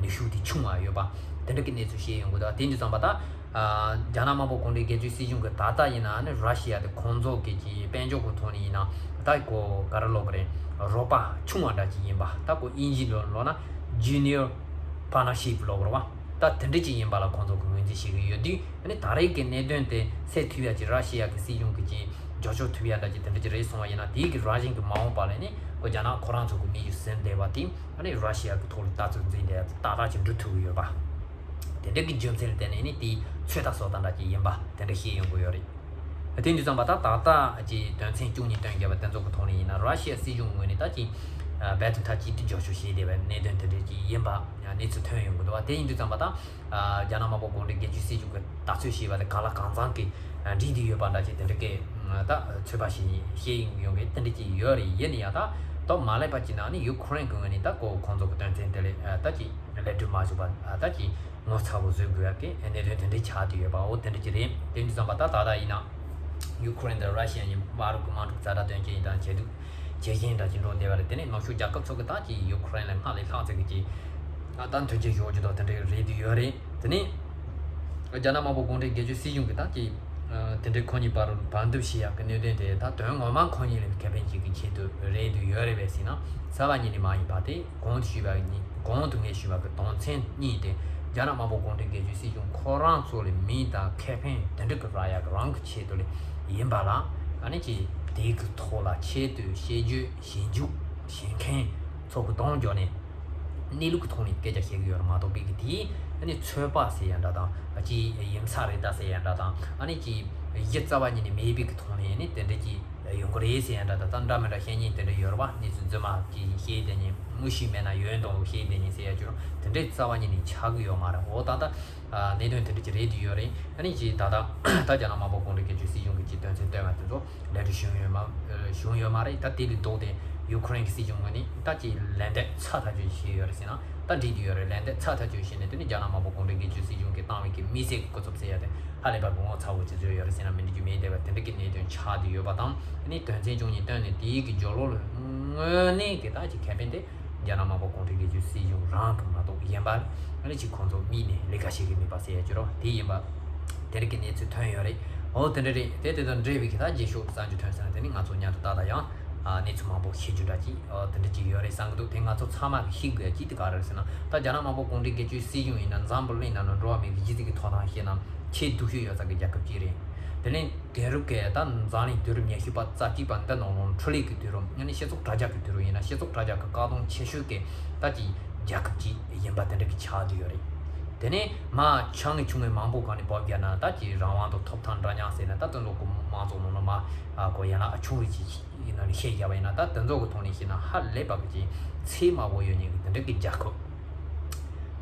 ནུས་ཤུགས་དེ་ཆུང་བ་ཡོད་པ་དེ་འདྲ་གི་གནས་ཚུལ་བཤད་ཡོང་གི་འདུག་དེ་འདྲ་ཙམ་པ་ད་ཨ་རྒྱ་ནག་དམར་པོ་གུང་ཁྲན་སྒེར་གཅོད་སྲིད་གཞུང་གི་ད་ལྟ་ཡིན་ན་ཨ་ནི་ར་ཤི་ཡ་དེ་ཁོང་ཚོ་གི་ཀྱི་དཔལ་འབྱོར་གི་ཐོག་ནས་ཡིན་ན་ད་ཁོ་ག་རེ་ལབ་དགོས་རེད། རོགས་པ་ཆུང་བ་འདྲ་ཅིག་ཡིན་པ། ད་ཁོ་དབྱིན་ཇི་ལོ་ལབ་ན་junior partnership ལབ་དགོས་རེད་བ། ད་དེ་འདྲ་ཅིག་ཡིན་པ་ལ་ཁོང་ཚོ་གི་ངོས་འཛིན་བྱེད་ཀྱི་ཡོད་དུས། ཨ་ནི་ད་རེས་ཀྱི་གནད་དོན་དེ་སེལ་ཐུབ་ཡ་ཅིག་ར་ཤི་ཡ་གི་སྲིད་གཞུང་གི་ཅིག་རྒྱབ་སྐྱོར་ཐུབ་ཡ་འདྲ་ཅིག་དེ་འདྲ་ཅིག་རེད་སོང་བ་ཡིན་ན། དེའི་གི་རང་བཞིན་གྱི་མ་འོངས་པ་ལ་ནི་ཁོ་རྒྱ་ནག་ཁོ་རང་ཚོ་གི་དམིགས་ཡུལ་ཟིན་བསྡད་པ་དེ་ཨ་ནི་ར་ཤི་ཡ་གི་ཐོག་ལ་ལྟ་ཚུལ་འཛིན་བསྡད་ཡ་ཏག་ཏག་ཅིག་འགྲུབ་ཐུབ་ཀྱི་ཡོད་པ། དེ་འདྲ་གི་རྒྱུ་མཚན་ལ་བརྟེན་ནས་ནི་དེའི་ཚོད་ལྟ་བཟོ་སྟངས་འདྲ་ཅིག་ཡིན་པ་དེ་འདྲ་ཤེས་ཡོང་གི་ཡོད་རེད། དེ་ཡིན་དུས་ཙམ་པ་ད་ད་ལྟ་ཀྱི་དོན་ཚན་བཅུ་གཉིས་བཏོན་བརྒྱབ་པ་དེ་ཚོ་གི་ཐོག་ནས་ཡིན་ན། ར་ཤི་ཡ་སྲིད་གཞུང་ངོས་ནས་ད་ཀྱི་རྦད་དེ་མཐའ་གཅིག་ཏུ་རྒྱབ་སྐྱོར་བྱས་བསྡད་པའི་གནད་དོན་དེ་འདྲ་ཅིག་ཡིན་པ་གནས་ཚུལ་ཐོན་ཡོང་གི་འདུག་བ། དེ་ཡིན་དུས་ཙམ་པ་ད་རྒྱ་ནག་དམར་པོ་གུང་ཁྲན་སྒེར་གཅོད་སྲིད་གཞུང་གི་ད་ཚོད་བྱས་པ་དེ་གང་ལ་གང་འཚམ་གྱི་འགྲིག་བསྡད་ཡོད་པ་འདྲ་ཅིག་དེ་འདྲ་གི་ད་ཚོད་དཔག་བྱས་ནས་བཤད་ཡོང་གི་དེ་འདྲ་ཅིག་ཡོད་རེད། ཡིན་ན་ཡང་ད་ད་མ་ལེགས་པ་ཅིག་ན་ནི་ཡུ་ཁུ་རེན་གྱི་ངོས་ནས་ད་ཁོ་ཁོང་ཚོ་གི་དོན་ཚན་དེ་ལ་ད་ཅིག་ལེགས་གྲུབ་མ་བྱུང་བ་ད་ཅིག་ངོ་ཚ་བོ་བཟོ་དགོས་ཡ་གི་གནད་དོན་དེ་འདྲ་ཆགས་བསྡད་ཡོད་པ། འོ་དེ་འདྲ་ཅིག་རེད། དེ་འདྲ་ཙམ་པ་ད་ད་ལྟ་ཡིན་ན་ཡུ་ཁུ་རེན་དང་ར་ཤི་ཡ་གཉིས་དམག་འཁྲུག་དམག་འཁྲུག་ཛ་དྲག་དོན་རྐྱེན་དང་བྱེད་དུས་ཇེ་ཞན་འདྲ་ཅིག་འགྲོ་བསྡད་པ་རེད། དེ་ནས་ནུབ་ཕྱོགས་རྒྱལ་ཁབ་ཚོ་གི་ད་ཅིག་ཡུ་ཁུ་རེན་ལ་སྔར་ལས་ལྷག་ཙམ་གྱི་ཅིག་ད་མཐུན་རྐྱེན་ཞུ་རྒྱུ་དང་དེ་འདྲ་རེད་དུ་ཡོད་རེད། དེ་ནས་རྒྱ་ནག་དམར་པོ་གུང་ཁྲན་སྒེར་གཅོད་སྲིད་གཞུང་གི་ད་ཅིག་དེ་འདྲའི་ཁོ་གཉིས་བར་བར་འདུམ་བྱེད་ཡག་གི་གནད་དོན་དེ་ད་དོན་ངོ་མ་ཁོ་གཉིས་ལ་ཁེ་ཕན་ཅིག་གི་ཆེད་དུ་རེད་དུ་ཡོད་རེད་པས་ཟེར་ན་རྩ་བ་ཉིད་ནས་མ་ཡིན་པ། དེ་གོང་དུ་ཞུས་པ་ཉིད་གོང་དུ་ངས་ཞུས་པ་གི་དོན་ཚན་གཉིས་དེ་རྒྱ་ནག་དམར་པོ་གུང་ཁྲན་སྒེར་གཅོད་སྲིད་གཞུང་ཁོ་རང་ཚོ་ལ་མིང་དང་ཁེ་ཕན་དེ་འདྲ་གི་རག་ཡག་གི་རང་གི་ཆེད་དུ་ལ་ཡིན་པ་ལ། ཨ་ནི་ཅིག་དེའི་གི་ཐོག་ལ་ཆེད་དུ་བཤད་རྒྱུ་ཞིབ་འཇུག་བྱེད་མཁན་ཚོ་གི་གདོང་འཇོག་ནས། གནས་ལུགས་ཀྱི་ཐོག་ནས་སྐད་ཆ་བཤད་ཀྱི་ཡོད་རེད་མ་གཏོགས། སྐད་ཀྱི་དེའི་ཨ་ནི་ཚོད་དཔག་ཟེར་ཡ་འདྲ་དང་། ཅིག་ཡིན་ས་རེད་ད་ཟེར་ཡ་འདྲ་དང་། ཨ་ནི་ཅིག་གཞི་རྩ་བ་ཉིད་ནས་མེད་པའི་གི་ཐོག་ནས་ཨ་ནི་དེ་འདྲ་ཅིག་ཡོང་གི་རེད་ཟེར་ཡ་འདྲ་དང་། ད་འདྲ་མི་འདྲ་བཤད་མཁན་དེ་འདྲ་ཡོད་རེད་བ། གནས་ཚུལ་རྫུན་མ་ཅིག་བཤད་བསྡད་མཁན། དངོས་གཞི་མེད་ན་ཡོད་མདོག་བཤད་བསྡད་མཁན་ཟེར་ཡ་ཅིག་དེ་འདྲ་རྩ་བ་ཉིད་ནས་ཆགས་ཀྱི་ཡོད་མ་རེད། འོ་ད་ལྟ་ཨ་གནད་དོན་དེ་འདྲ་ཅིག་རེད་དུ་ཡོད་རེད། ཨ་ནི་ཅིག་ད་ལྟ་ད་རྒྱ་ནག་དམར་པོ་གུང་ཁྲན་སྒེར་གཅོད་སྲིད་གཞུང་གི་ཅིག་དོན་ཚན་བཏོན་པ་དེ་ཚོ་ལེགས་གྲུབ་བྱུང་ཡོད་མ་བྱུང་ཡོད་མ་རེད། ད་དེ་ལས་ལྡོག་སྟེ་ཡུ་ཁུ་རེན་གྱི་སྲིད་གཞུང་ངོས་ནས་ད་ཅིག་ལན་འདེབས་ཚ་ཐག་ཆོད་བྱས་ཡོད་རེད་ཟེར་ན་ད་འགྲིག་གི་ཡོད་རེད། ལན་འདེབས་ཚ་ཐག་ཆོད་བྱས་ནས་དེ་ནི་རྒྱ་ནག་དམར་པོ་གུང་ཁྲན་སྒེར་གཅོད་སྲིད་གཞུང་གིས་བཏང་བའི་གི་དམིགས་བསལ་གྱི་སྐུ་ཚབ་ཟེར་ཡ་དེ་ ཧ་ལས་པ་གི་ངོ་ཚ་བོ་ཅིག་བཟོས་ཡོད་རེད་ཟེར་ན་མི་འགྲིག་རྒྱུ་མེད། དེ་བ་དེ་འདྲ་གི་གནད་དོན་ཆགས་བསྡད་ཡོད་པ་དང་། ཨ་ནི་དོན་ཚན་བཅུ་གཉིས་བཏོན་ནས་དེའི་གི་སྦྱོར་ཀློག་ལ་དངོས་གནས་གི་ད་ཅིག་ཁེ་ཕན་དེ་རྒྱ་ནག་དམར་པོ་གུང་ཁྲན་སྒེར་གཅོད་སྲིད་གཞུང་རང་གི་མ་གཏོགས་གཞན་པ་ཨ་ནི་ཅིག་ཁོང་ཚོ་མིག་ནས་ལས་ཀ་བྱེད་གི་མེད་པ་ཟེར་ཡ་ཅིག་རོ། དེ་ཡིན་པ་དེ་འདྲ་གི་གནས་ཚུལ་ཐོན་ཡོད་རེད། འོ་དེ་འདྲ་རེད། དེ་དེ་དང་འབྲེལ་བའི་གི་ད་རྗེས་ཕྱོགས་གསར་འགྱུར་ཐོན་ཟེར་ན་དེ་ནི་ང་ཚོ་མཉམ་དུ་ད་ད་ཡང་། ཨ་གནས་ཚུལ་མང་པོ་ཤེས་རྒྱུ་འདྲ་ཅིག་ཨ་དེ་འདྲ་ཅིག་ཡོད་རེད་བསམ་གི་འདུག་དེ་ང་ཚོ་ཚང་མ་གི་ཤེས་དགོས་ཅིག་དེ་ག་རེ་རེད་ཟེར་ན། ད་རྒྱ་ནག་དམར་པོ་གུང་ཁྲན་སྒེར་གཅོད་སྲིད་གཞུང་ཡིན་ན་འཛམ་བུ་གླིང་ནང་ན་འགྲོ་བ་མིའི་གི་སྒྱུ་རྩལ་གི་ཐོབ་ཐང་བཤད་ན་ཆེས་སྡུག་ཤོས་ཡོད་ས་གི་རྒྱལ་ཁབ་ཅིག་རེད། དེ་ནས་དེང་རབས་ཀྱི་ད་འཛམ་གླིང་དུས་རབས་ཉི་ཤུ་པ་རྩ་གཅིག་པ་འདི་ནང་ལོགས་འཕྲོ་ལས་ཀྱི་དུས་རབས། ཡང་ན་སྤྱི་ཚོགས་དྲ་རྒྱ་གི་དུས་རབས་ཡིན་ན་སྤྱི་ཚོགས་དྲ་རྒྱ་གི་བཀག་སྡོམ་ཆེ་ཤོས་ཀྱི་ད་ཅིག་རྒྱལ་ཁབ་ཅིག་ཡིན་པ་དེ་འདྲ་གི་ཆགས་བསྡད་ཡོད་རེད། དེ་ནས་མ་ཆུང་ངུ་ཆུང་ངུ་མང་པོ་གང་ནས་བབས་རྒྱ་ན་ད་ཅིག་རང་དབང་དང་ཐོབ་ཐང་འདྲ་མཉམ་ཟེར་ན་ད་དེ་ཚོ་གི་མང་ཚོགས་ནང་ལ་མ་ཨ་གོ་ཡང་ན་ཨ་ཆུང་རིགས་ཅིག་ཡིན་ན་ནི་བཤད་རྒྱ་བ་ཡིན་ན་ད་དེ་ཚོ་གི་ཐོག་ནས་བཤད་ན་ཧ་ལས་པ་གི་ཅིག་ཚད་མ་བོ་ཡོད་ཉིན་གི་དེ་འདྲ་གི་རྒྱལ་ཁབ་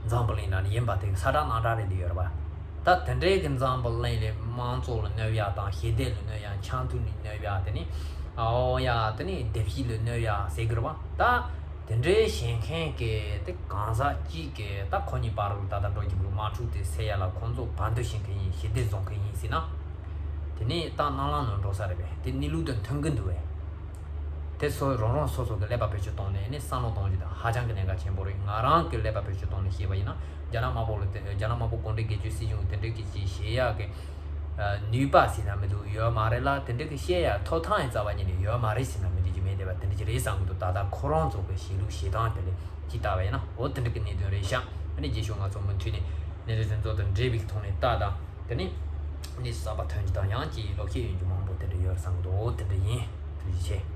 འཛམ་བུ་གླིང་ནང་ནས་ཡིན་པ་དེ་ས་གྲགས་གནམ་གྲགས་རེད་འདི་ཡོད་རེད་པ། ད་དེ་འདྲའི་གི་འཛམ་བུ་གླིང་ལ་མང་གཙོ་ལ་གནོད་ཡ་དང་ཞི་བདེ་ལ་གནོད་ཡ་འཆམ་མཐུན་ལ་གནོད་ཡ་དེ་ནི་ཨོ་ཡ་དེ་ནི་སྡེབ་གཅིག་ལ་གནོད་ཡ་ཟེར་གི་རེད་པ། ད་དེ་འདྲའི་བྱེད་མཁན་གི་དེ་གང་ཟག་གཅིག་གི་ད་ཁོ་གཉིས་བར་ལ་ད་ལྟ་འགྲོ་རྒྱུ་གི་དམག་འཁྲུག་དེ་སེལ་ཡ་ལ་ཁོང་ཚོ་བར་འདུམ་བྱེད་མཁན་ཡིན་ཞི་བདེ་བཟོ་མཁན་ཡིན་ཟེར་ན། དེ་ནི་ད་རྣ་ལམ་ནང་འགྲོ་ས་རེད་པས། དེ་གནས་ལུགས་དང་མཐུན་གི་འདུག་བས། དེ་ཚོ་རང་རང་སོ་སོ་གི་ཀླད་པ་བེད་སྤྱོད་བཏང་ནས་ནི་བསམ་བློ་གཏོང་རྒྱུ་དེ་ཧ་ཅང་གི་གནད་འགག་ཆེན་པོ་རེད། ང་རང་གི་ཀླད་པ་བེད་སྤྱོད་བཏང་ནས་བཤད་པ་ཡིན་ན་རྒྱ་ནག་དམར་པོ་ལ་དེ་རྒྱ་ནག་དམར་པོ་གུང་ཁྲན་སྒེར་གཅོད་སྲིད་གཞུང་གི་དེ་འདྲའི་གི་ཅིག་བཤད་ཡག་གི་ནུས་པ་ཟེར་ན་མི་འདུག་ཡོད་མ་རེད་ལ། དེ་འདྲའི་གི་བཤད་ཡག་ཐོབ་ཐང་ཡང་རྩ་བ་ཉིད་ནས་ཡོད་མ་རེད་ཟེར་ན་མི་འགྲིག་གི་མེད། དེ་བ་དེ་འདྲ་ཅིག་རེད་བསམ་གི་འདུག་ད་ལྟ་ཁོ་རང་ཚོ་གི་བྱེད་ལུགས་བྱེད་སྟངས་དེ་ལ་ཅིག་ལྟ་བ་ཡིན་ན་འོ་དེ་འདྲ་གི་གནད་དོན་རེད་ཤག་ཨ་ནི་རྗེས་ཕྱོགས་ང་ཚོ་མུ་མཐུད་ནས་གནད་དོན་དེ་ཚོ་དང་འབྲེལ་བའི་ཐོག་ནས་ལྟ་དང་། དེ་ནས་གནས་ཚུལ་གསར་པ་ཐོན་རྒྱུ་དང་ཡང་ཅིག་ལོག་བཤད་ཡོང་རྒྱུ་མང་པོ་དེ་འདྲ་ཡོད་བསམ་གི་འདུག་འོ་དེ་འདྲ་ཡིན། ཐུགས་རྗེ་ཆེ།